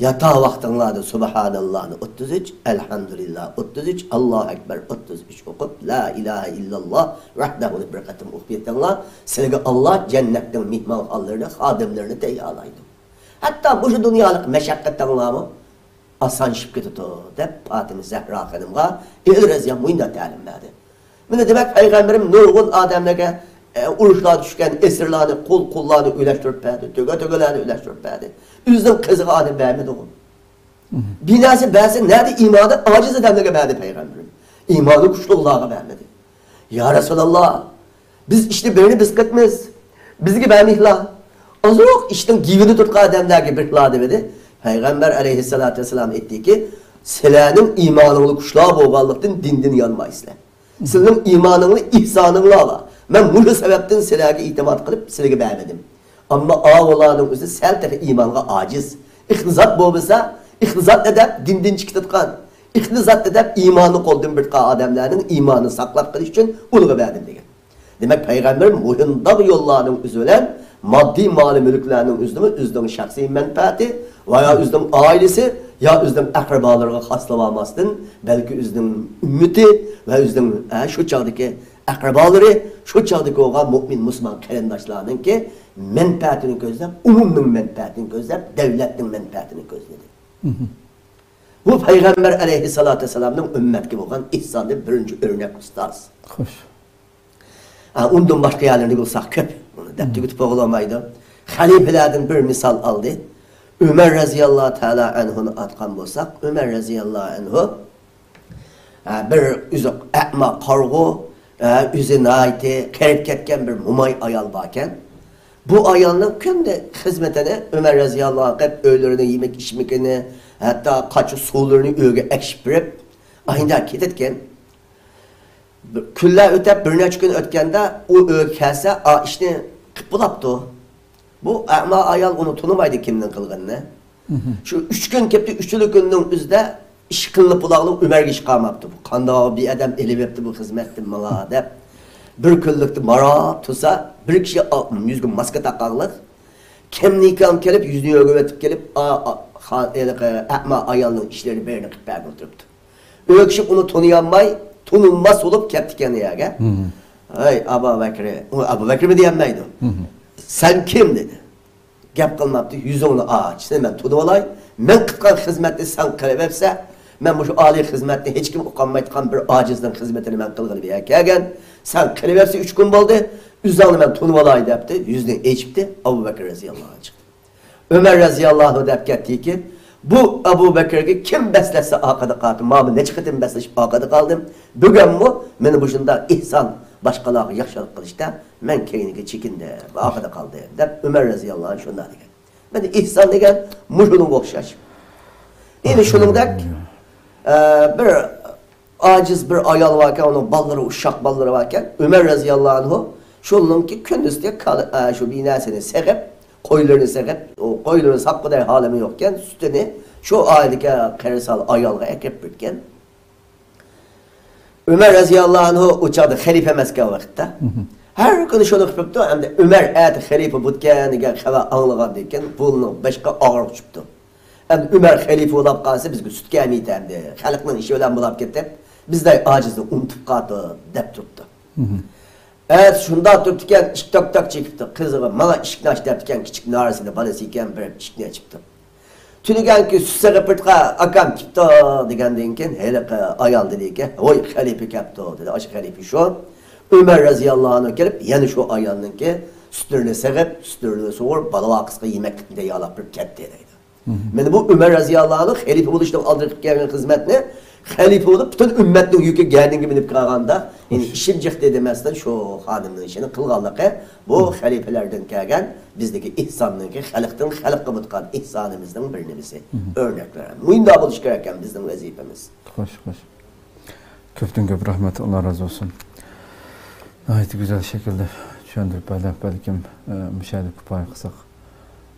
ياتار ۋاقتىڭلاردا سۇبھاناللانى ئوتتۇز ئۈچ، ئەلھەمدۇلىللا ئوتتۇز ئۈچ، ئاللاھۇ ئەكبەر ئوتتۇز ئۈچ ئوقۇپ، لا ئىلاھە ئىللاللا ۋەھدەھۇنى بىر قېتىم ئوقۇپ يېتىڭلار. سىلەرگە ئاللا جەننەتنىڭ مېھمانخانىلىرىنى، خادىملىرىنى تەييارلايدۇ. ھەتتا مۇشۇ دۇنيالىق مەشەققىتىڭلارمۇ ئاسانلىشىپ كېتىدۇ» دەپ، پاتىمە زەھرا خېنىمغا ئەلى رەزىيە مۇنداق تەلىم بەردى. مانا دېمەك، پەيغەمبىرىم نۇرغۇن ئادەملەرگە، ئە، ئۇرۇشلاردا چۈشكەن ئەسىرلارنى، قۇل، قۇللارنى ئۆلەشتۈرۈپ بەردى، تۆگە، تۆگىلەرنى ئۆلەشتۈرۈپ بەردى. ئۆزىنىڭ قىزىغا ئادەم بەرمىدىغۇ. بىر نەرسە بەرسە، نەدە ئىمانى ئاجىز ئادەملەرگە بەردى پەيغەمبىرىم. ئىمانى كۈچلۈكلارغا بەرمىدى. يا رەسۇلاللا، بىز ئىشتە بىرنى بىز قىلىمىز، بىزگە بەرمەيلا. ئازراق ئىشنىڭ گېپىنى تۇتقان ئادەملەرگە بېرىلا دېمىدى. پەيغەمبەر ئەلەيھىسسالاتۇ ۋەسسالام ئېيتتىكى، سىلەرنىڭ ئىمانىڭلار كۈچلۈك بولغانلىقتىن دىندىن يانمايسىلەر. سىلىنىڭ ئىمانىڭلار، ئېھسانىڭلار بار. مەن مۇشۇ سەۋەبتىن سىلەرگە ئېتىماد قىلىپ، سىلەرگە بەرمىدىم. ئەمما ئاۋۇلارنىڭ ئۆزى سەل تېخى ئىمانغا ئاجىز. ئىقتىساد بولمىسا، ئىقتىساد ئەدەپ دىندىن چىقىۋاتقان، ئىقتىساد ئەدەپ ئىماننى قولدىن بېرىۋاتقان ئادەملەرنىڭ ئىمانىنى ساقلاپ قېلىش ئۈچۈن ئۇلارغا بەردىم دېگەن. دېمەك، پەيغەمبەر مۇھىمداق يوللارنىڭ ئۆزى بىلەن ماددىي مال-مۈلۈكلەرنىڭ ئۆزىنىمۇ ئۆزىنىڭ شەخسىي مەنپەئەتى ۋە يا ئۆزىنىڭ ئائىلىسى يا ئۆزىنىڭ ئەقرىبالىرىغا خاسلىۋالماستىن، بەلكى ئۆزىنىڭ ئۈممىتى ۋە ئۆزىنىڭ، ھە، شۇ چاغدىكى ئەقرىبالىرى، شۇ چاغدىكى بولغان مۆمىن مۇسۇلمان قېرىنداشلارنىڭكى مەنپەئەتىنى كۆزلەپ، ئومۇمنىڭ مەنپەئەتىنى كۆزلەپ، دۆلەتنىڭ مەنپەئەتىنى كۆزلىدى. بۇ پەيغەمبەر ئەلەيھىسسالاتۇ ۋەسسالامنىڭ ئۈممەتكە بولغان ئېھسانى بىرىنچى ئۆرنەك ئۇستاز. خوش. ھە، ئۇندىن باشقا يەرلەرنى بولساق كۆپ. بۇنى دەپ تۈگىتىپ بولغىلى بولمايدۇ. خەلىپىلەردىن بىر مىسال ئالدى. ئۆمەر رەزىياللاھۇ تائالا ئەنھۇنى ئاتقان بولساق، ئۆمەر رەزىياللاھۇ ئەنھۇ، ھە، بىر ئۆزى ئەما قارىغۇ، ھە، ئۆزى ناھايىتى قېرىپ كەتكەن بىر موماي ئايال باركەن. بۇ ئايالنىڭ كۈندە خىزمىتىنى ئۆمەر رەزىياللاھۇ ئەنھۇ قىلىپ، ئۆيلىرىنىڭ يېمەك ئىچمىكىنى، ھەتتا قاچا سۇلىرىنى ئۆيگە ئەكىشىپ بېرىپ، ئاينىدا كېتىدىكەن. بىر، كۈنلەر ئۆتۈپ، بىر نەچچە كۈن ئۆتكەندە، ئۇ ئۆيگە كەلسە، ئا ئىشنى قىلىپ بولاپتۇ. بۇ ئەما ئايال ئۇنى تونۇمايدۇ، كىمنىڭ قىلغىنىنى. شۇ ئۈچ كۈن كەپتۇ، ئۈچىلا كۈننىڭ ئۆزىدە ئىش قىلىنىپ بولاغلىق ئۆمەرگە ئىش قالماپتۇ. بۇ قانداق بىر ئادەم ئېلىۋەپتۇ بۇ خىزمەتتىن ماڭا دەپ، بىر كۈنلۈكتە ماراپ تۇرسا، بىر كىشى ئا-، يۈزىگە ماسكا تاقاغلىق، كىمنىكىن كېلىپ، يۈزىنى ئۆرۈۋېتىپ كېلىپ، ئا، ئا، خا-، ھېلىقى ئەما ئايالنىڭ ئىشلىرىنى بىرىنى قىلىپ بەرگىلى تۇرۇپتۇ. ئۆي كىشى ئۇنى تونۇيالماي، تونۇلماس بولۇپ كەپتىكەن ئۇ يەرگە. ھەي، ئابۇ بەكرى. ئۇ ئابۇ بەكرىمۇ دېيەلمەيدۇ. سەن كىم؟ دېدى. گەپ قىلماپتۇ. يۈزۈڭنى ئاچ، سېنى مەن تونۇۋالاي. مەن قىلغان خىزمەتنى سەن قىلىۋەرسە، مەن مۇشۇ ئالىي خىزمەتنى ھېچكىم ئۇقالمايدىغان بىر ئاجىزنىڭ خىزمىتىنى مەن قىلغىلى بۇ يەرگە كەلگەن. سەن قىلىۋەرسە ئۈچ كۈن بولدى. ئۆزۈڭنى مەن تونۇۋالاي دەپتۇ. يۈزىنى ئېچىپتۇ. ئابۇ بەكرى رەزىياللاھۇ ئەنھۇ چىقتى. ئۆمەر رەزىياللاھۇ دەپ كەتتىكى، بۇ ئەبۇ بەكرىگە كىم بەسلەشسە ئارقىدا قالدى. مانا نەچچە قېتىم بەسلىشىپ ئارقىدا قالدىم. بۈگۈنمۇ مېنى مۇشۇنداق ئېھسان، باشقىلارغا ياخشىلىق قىلىشتا مەن كەينىگە چېكىندىم، ئارقىدا قالدىم دەپ ئۆمەر رەزىياللاھۇ ئەنھۇ شۇنداق دېگەن. مانا ئېھسان دېگەن مۇشۇنىڭغا ئوخشاش. يەنە شۇنىڭدەك، ئە، بىر ئاجىز بىر ئايال باركەن، ئۇنىڭ بالىلىرى، ئۇششاق بالىلىرى باركەن. ئۆمەر رەزىياللاھۇ ئەنھۇ شۇنىڭكى كۈندۈزدە كال-، ئە، شۇ بىنەسىنى سېغىپ، قويلىرىنى سېغىپ، ئۇ قويلىرىنى ساققۇدەك ھالىمۇ يوقكەن، سۈتىنى شۇ ئائىلىدىكى قېرىسال ئايالغا ئەكىرىپ بېرىدىكەن. ئۆمەر رەزىياللاھۇ ئەنھۇ ئۇ چاغدا خەلىپە ئەمەسكەن ۋاقىتتا. ھەر كۈنى شۇنى قىلىپتۇ. ئەمدى ئۆمەر ئەتە خەلىپە بوپتىكەن دېگەن خەۋەر ئاڭلىغاندىن كېيىن بۇنىڭ بېشىغا ئاغرىق چۈشۈپتۇ. ئەمدى ئۆمەر خەلىپە بولاپ قالسا بىزگە سۈت كەلمەيتتى ئەمدى. خەلقنىڭ ئىشى بىلەن بولاپ كېتىپ، بىزدەك ئاجىزنى ئۇنتۇپ قالدى دەپ تۇرۇپتۇ. ئەتە شۇنداق تۇرۇپتىكەن، ئىشىك تاك تاك چېكىپتۇ. قىزىغا ماڭا ئىشىكنى ئاچ دەپتىكەن، كىچىك نارەسىدە بالىسى ئىكەن، بېرىپ ئىشىكنى ئېچىپتۇ. تۈنۈگۈنكى سۈت سېغىپ بېرىدىغان ئاكام كېپتۇ دېگەندىن كېيىن ھېلىقى ئايال دېدىكەن، ھوي خەلىپە كەپتۇ دېدى. ئاشۇ خەلىپە شۇ. ئۆمەر رەزىياللاھۇ ئەنھۇ كېلىپ يەنە شۇ ئايالنىڭكى سۈتلىرىنى سېغىپ، سۈتلىرىنى سۇغۇرۇپ، بالا ۋاقىسقا يېمەكلىكنى تەييارلاپ بېرىپ كەتتى دەيدۇ. مانا بۇ ئۆمەر رەزىياللاھۇ ئەنھۇ خەلىپە بولۇشنىڭ ئالدىدا قىلىپ كەلگەن خىزمەتنى خەلىپە بولۇپ پۈتۈن ئۈممەتنىڭ يۈكى گەدىنىگە مىنىپ قالغاندا، يەنى ئىشىم جىق دېدى مەسىلەن شۇ خانىمنىڭ ئىشىنى قىلغانلىقى بۇ خەلىپىلەردىن كەلگەن بىزدىكى ئېھساننىڭكى خەلقتىن خەلققە بولغان ئېھسانىمىزنىڭ بىر نېمىسى، ئۆرنەكلىرى. مۇنداق بولۇشى كېرەك ئەكەن بىزنىڭ ۋەزىپىمىز. خوش، خوش. كۆپتىن كۆپ رەھمەت، ئاللا رازى بولسۇن. ناھايىتى گۈزەل شەكىلدە چۈشەندۈرۈپ بەردى. بەلكىم، ئە، مۇشۇ يەردە كۇپايە قىلساق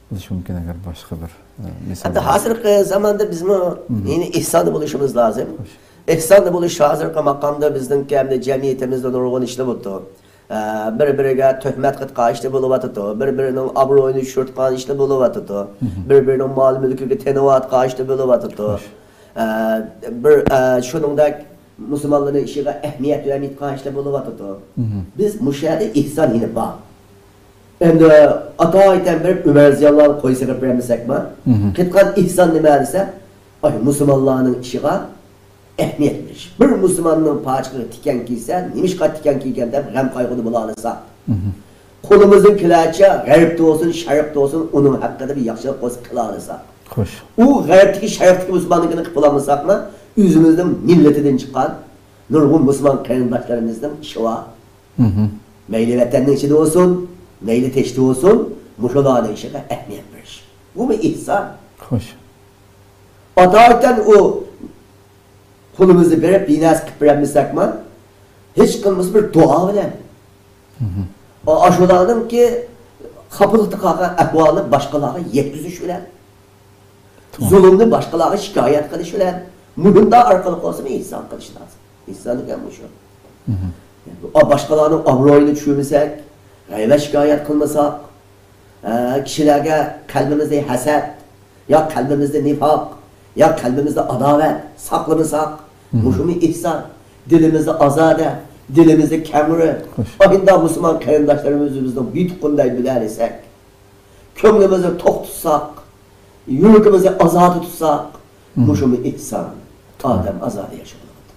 بولۇشى مۇمكىن، ئەگەر باشقا بىر، ئە، مىسال. ئەمدى ھازىرقى زاماندا بىزمۇ يەنە ئېھساندا بولۇشىمىز لازىم. خوش. ئېھساندا بولۇش ھازىرقى ماقامدا بىزنىڭكى ئەمدى جەمئىيىتىمىزدە نۇرغۇن ئىشلار بولىدۇ. ئە، بىر-بىرىگە تۆھمەت قىلىدىغان ئىشلار بولۇۋاتىدۇ. بىر-بىرىنىڭ ئابرۇيىنى چۈشۈرىدىغان ئىشلار بولۇۋاتىدۇ. بىر-بىرىنىڭ مال-مۈلكىگە تېنىۋاتىدىغان ئىشلار بولۇۋاتىدۇ. خوش. ئە، بىر، ئە، شۇنىڭدەك مۇسۇلمانلارنىڭ ئىشىغا ئەھمىيەت بەرمەيدىغان ئىشلار بولۇۋاتىدۇ. بىز مۇشۇ يەردە ئېھسان يەنە بار. ئەمدى ئاتايىتەن بېرىپ ئۆمەر رەزىياللاھۇ ئەنھۇنى قوي سېغىپ بەرمىسەكمۇ، قىلىدىغان ئېھسان نېمە دېسە، ئاي، مۇسۇلمانلارنىڭ ئىشىغا ئەھمىيەت بېرىش. بىر مۇسۇلماننىڭ پاچىقىغا تىكەن كىيسە، نېمىشقا تىكەن كىيگەن دەپ غەم قايغۇدا بولالىساق. قولىمىزدىن كېلەرچە غەربتە بولسۇن، شەرقتە بولسۇن، ئۇنىڭ ھەققىدە بىر ياخشىلىق بولسا قىلالىساق. خوش. ئۇ غەربتىكى، شەرقتىكى مۇسۇلماننىڭكىنى قىلىپ بولالمىساقمۇ، ئۆزىمىزنىڭ مىللىتىدىن چىققان نۇرغۇن مۇسۇلمان قېرىنداشلىرىمىزنىڭ ئىشى بار. مەيلى ۋەتەننىڭ ئىچىدە بولسۇن، مەيلى تېشىدا بولسۇن، مۇشۇلارنىڭ ئىشىغا ئەھمىيەت بېرىش. بۇمۇ ئېھسان. خوش. ئاتايىتەن ئۇ قولىمىزنى بېرىپ، بىر نەرسە قىلىپ بېرەلمىسەكمۇ، ھېچ قىلمىسا بىر دۇئا بىلەن. ئا-، ئاشۇلارنىڭكى خاپىلىقتا قالغان ئەھۋالىنى باشقىلارغا يەتكۈزۈش بىلەن. زۇلۇمنى باشقىلارغا شىكايەت قىلىش بىلەن. مۇشۇنداق ئارقىلىق بولسىمۇ ئېھسان قىلىش لازىم. ئېھسان دېگەن مۇشۇ. ئا-، باشقىلارنىڭ ئابرۇيىنى چۈشۈرمىسەك، غەيۋەت شىكايەت قىلمىساق، ئە، كىشىلەرگە قەلبىمىزدە ھەسەت، يا قەلبىمىزدە نىفاق، يا قەلبىمىزدە ئاداۋەت ساقلىمىساق، مۇشۇمۇ ئېھسان. دىلىمىزدا ئازادە، دىلىمىزدا كەڭرى. خوش. ئاينىدا مۇسۇلمان قېرىنداشلىرىمىزنى بىزنىڭ بىر تۇغقاندەك بىلەلىسەك، كۆڭلىمىزنى توق تۇتساق، يۈرىكىمىزنى ئازادە تۇتساق، مۇشۇمۇ ئېھسان. ئادەم ئازادە ياشىغىلى بولىدۇ.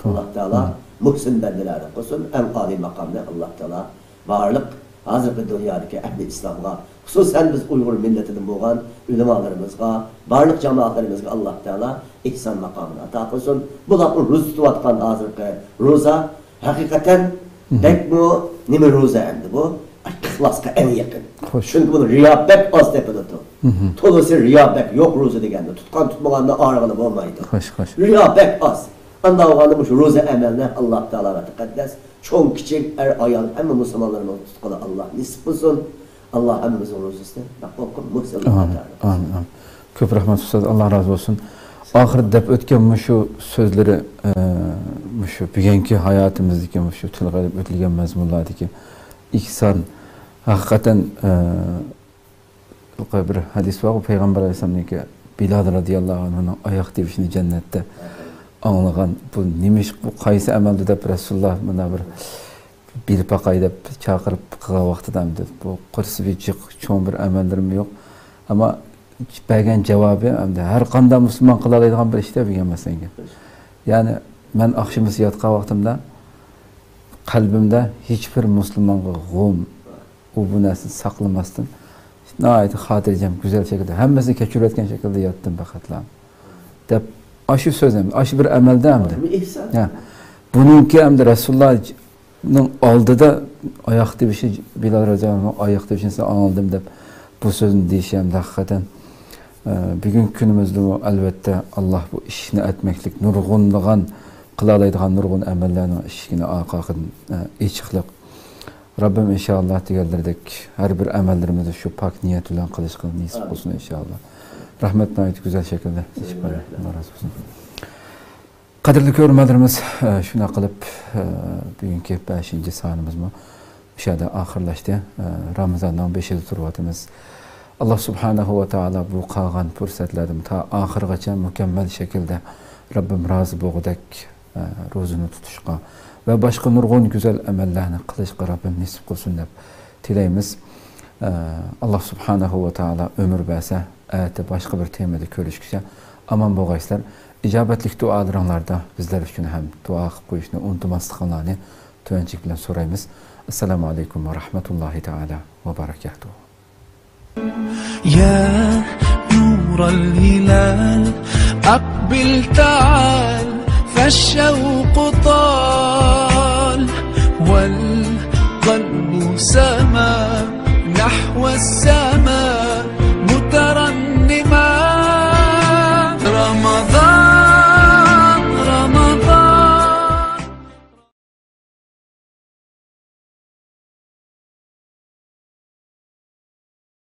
ئاللا تائالا مۇھسىن بەندىلەردىن قىلسۇن، ئەڭ ئالىي ماقامنى ئاللا تائالا بارلىق ھازىرقى دۇنيادىكى ئەھلى ئىسلامغا، خۇسۇسەن بىز ئۇيغۇر مىللىتىدىن بولغان ئۆلىمالىرىمىزغا، بارلىق جامائەتلىرىمىزگە ئاللا تائالا ئېھسان ماقامىنى ئاتا قىلسۇن. بۇلار روزا تۇتۇۋاتقان ھازىرقى روزا ھەقىقەتەن بەكمۇ نېمە روزا ئەمدى بۇ؟ ئىخلاسقا ئەڭ يېقىن. خوش. چۈنكى بۇنى رىيا بەك ئاز تېپىلىدۇ. تولىسى رىيا بەك يوق روزا دېگەندە، تۇتقان تۇتمىغاندا ئايرىغىلى بولمايدۇ. خوش، خوش. رىيا بەك ئاز. ئانداق بولغاندا مۇشۇ روزا ئەمەلنى ئاللا تائالا ۋە تەقەددەس چوڭ كىچىك ئەر ئايال ھەممە مۇسۇلمانلارنىڭ تۇتقىلى ئاللا نېسىپ قىلسۇن. ئاللا ھەممىمىزنىڭ روزىسىنى مەقبۇل قىلىپ، مۇھسىنلارنىڭ قاتارىدا قىلسۇن. ئامىن، ئامىن. كۆپ رەھمەت ئۇستاز، ئاللا رازى بولسۇن. ئاخىرىدا دەپ ئۆتكەن مۇشۇ سۆزلىرى، ئە، مۇشۇ بۈگۈنكى ھاياتىمىزدىكى مۇشۇ تىلغا ئېلىپ ئۆتۈلگەن مەزمۇنلاردىكى ئېھسان، ھەقىقەتەن، ئە، بىر ھەدىس بارغۇ، پەيغەمبەر ئەلەيھىسسالامنىڭكى بىلال رەزىياللاھۇ ئەنھۇنىڭ ئاياق تىۋىشىنى جەننەتتە ئاڭلىغان. بۇ نېمىش، بۇ قايسى ئەمەلدۇر دەپ رەسۇلۇللا مۇنداق بىر بىلىپ باقاي دەپ چاقىرىپ قىلغان ۋاقتىدا ئەمدى بۇ قۇرسى بىر جىق چوڭ بىر ئەمەللىرىمۇ يوق. ئەمما بەرگەن جاۋابى ئەمدى ھەر قانداق مۇسۇلمان قىلالايدىغان بىر ئىش دەپ بىلگەن مەسىلەنگە. يەنى مەن ئاخشىمىسى ياتقان ۋاقتىمدا قەلبىمدە ھېچبىر مۇسۇلمانغا غۇم، ئۇ بۇ نەرسىنى ساقلىماستىن، ناھايىتى خاتىرجەم، گۈزەل شەكىلدە، ھەممىسىنى كەچۈرۈۋەتكەن شەكىلدە ياتتىم پەقەتلا. دەپ، ئاشۇ سۆز ئەمدى، ئاشۇ بىر ئەمەلدە ئەمدى. بۇ ئېھسان. يا، بۇنىڭكى ئەمدى رەسۇلۇللانىڭ ئالدىدا ئاياق تىۋىشى، بىلال رەزىياللاھۇ ئاياق تىۋىشىنى سىزدىن ئاڭلىدىم دەپ، بۇ سۆزنى دېيىشى ئەمدى ھەقىقەتەن، ئە، بۈگۈنكى كۈنىمىزدىمۇ ئەلۋەتتە، ئاللا بۇ ئىشنى ئەتمەكلىك، نۇرغۇنلىغان قىلالايدىغان نۇرغۇن ئەمەللەرنىڭ ئىشىكىنى ئارقا ئارقىدىن، ئە، ئېچىقلىق. رەببىم ئىنشائاللا دېگەنلىرىدەك ھەر بىر ئەمەللىرىمىزنى شۇ پاك نىيەت بىلەن قىلىشقا نېسىپ قىلسۇن ئىنشائاللا. رەھمەت، ناھايىتى گۈزەل شەكىلدە ئېچىپ بەردى. ئاللا رازى بولسۇن. قەدىرلىك كۆرۈرمەنلىرىمىز، ئە، شۇنداق قىلىپ، ئە، بۈگۈنكى بەشىنچى سانىمىزمۇ مۇشۇ يەردە ئاخىرلاشتى. ئە، رامىزاننىڭ بېشىدا تۇرۇۋاتىمىز. ئاللا سۇبھانەھۇ ۋە تائالا بۇ قالغان پۇرسەتلەردىمۇ تا ئاخىرغىچە مۇكەممەل شەكىلدە رەببىم رازى بولغۇدەك، ئە، روزىنى تۇتۇشقا ۋە باشقا نۇرغۇن گۈزەل ئەمەللەرنى قىلىشقا رەببىم نېسىپ قىلسۇن دەپ تىلەيمىز. ئە، ئاللا سۇبھانەھۇ ۋە تائالا ئۆمۈر بەرسە، ئەتە باشقا بىر تېمىدا كۆرۈشكىچە ئامان بولغايسىلەر. ئىجابەتلىك دۇئالىرىڭلاردا بىزلەر ئۈچۈن ھەم دۇئا قىلىپ قويۇشنى ئۇنتۇماسلىقىڭلارنى تۆۋەنچىلىك بىلەن سورايمىز. ئەسسالامۇ ئەلەيكۇم ۋە رەھمەتۇللاھى تائالا ۋە بەرەكاتۇھۇ. يا نور الهلال، أقبل تعال، فالشوق طال، والقلب سما نحو السماء.